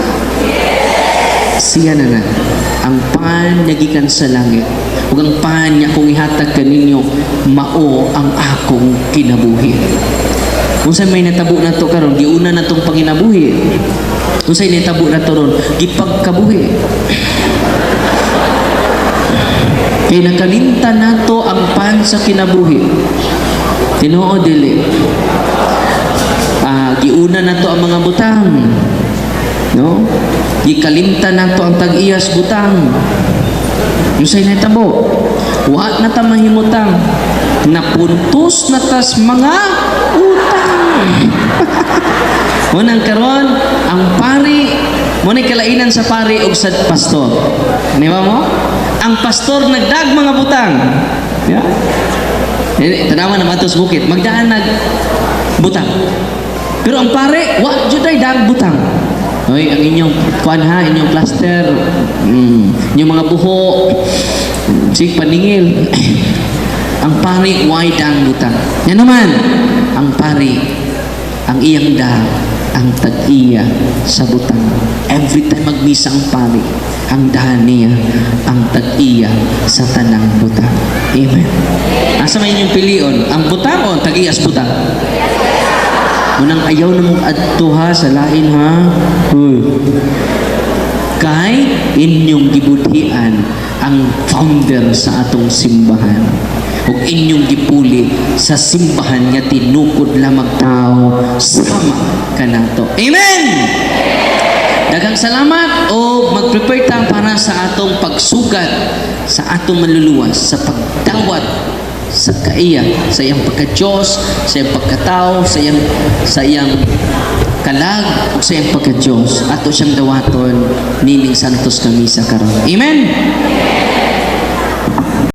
Siya na na. Ang pan nga gikan sa langit ug ang pan nga akong ihatag kaninyo mao ang akong kinabuhi. Unsay may natabo nato karon, giuna natong panginabuhi. Unsay natabo nato ron, gipagkabuhi. Kay nakalimtan nato ang pan sa kinabuhi. Tinuod dili? Giuna nato ang mga butang. No? Gikalimtan nato ang tag-iyas butang. Unsay nahitabo? Wa na ta mahimutang. Napuntos na tas mga utang. Unang karon, ang pari, mao ni kalainan sa pari og sa pastor. Di ba mo? Ang pastor nagdag mga butang. Yeah. Eh, tanawa na matos bukid, magdaan nag butang. Pero ang pare, wa jud ay dag butang. Hoy, ang inyong kuan ha, inyong plaster, inyong mga buho, sig paningil. Ang pari way daang butang. Yan naman, ang pari, ang iyang da, ang tag-iya sa butang. Every time magmisa ang pari, ang dahan niya, ang tag-iya sa tanang butang. Amen. Asa may inyong pilion? Ang butang o ang tag-iya sa butang? Munang ayaw na mong adto ha sa lain ha. Huy. Kay inyong gibudhian ang founder sa atong simbahan ug inyong gipuli sa simbahan nga tinukod lamang tao sama kanato. Amen. Daghang salamat o mag-prepare ta para sa atong pagsugat sa atong manluluwas sa pagdawat sa kaiya, sa iyang pagka-Diyos, sa iyang pagkatao, sa iyang kalag ug sa iyang pagka-Diyos. Ato siyang dawaton nining Santos nga Misa karon. Amen.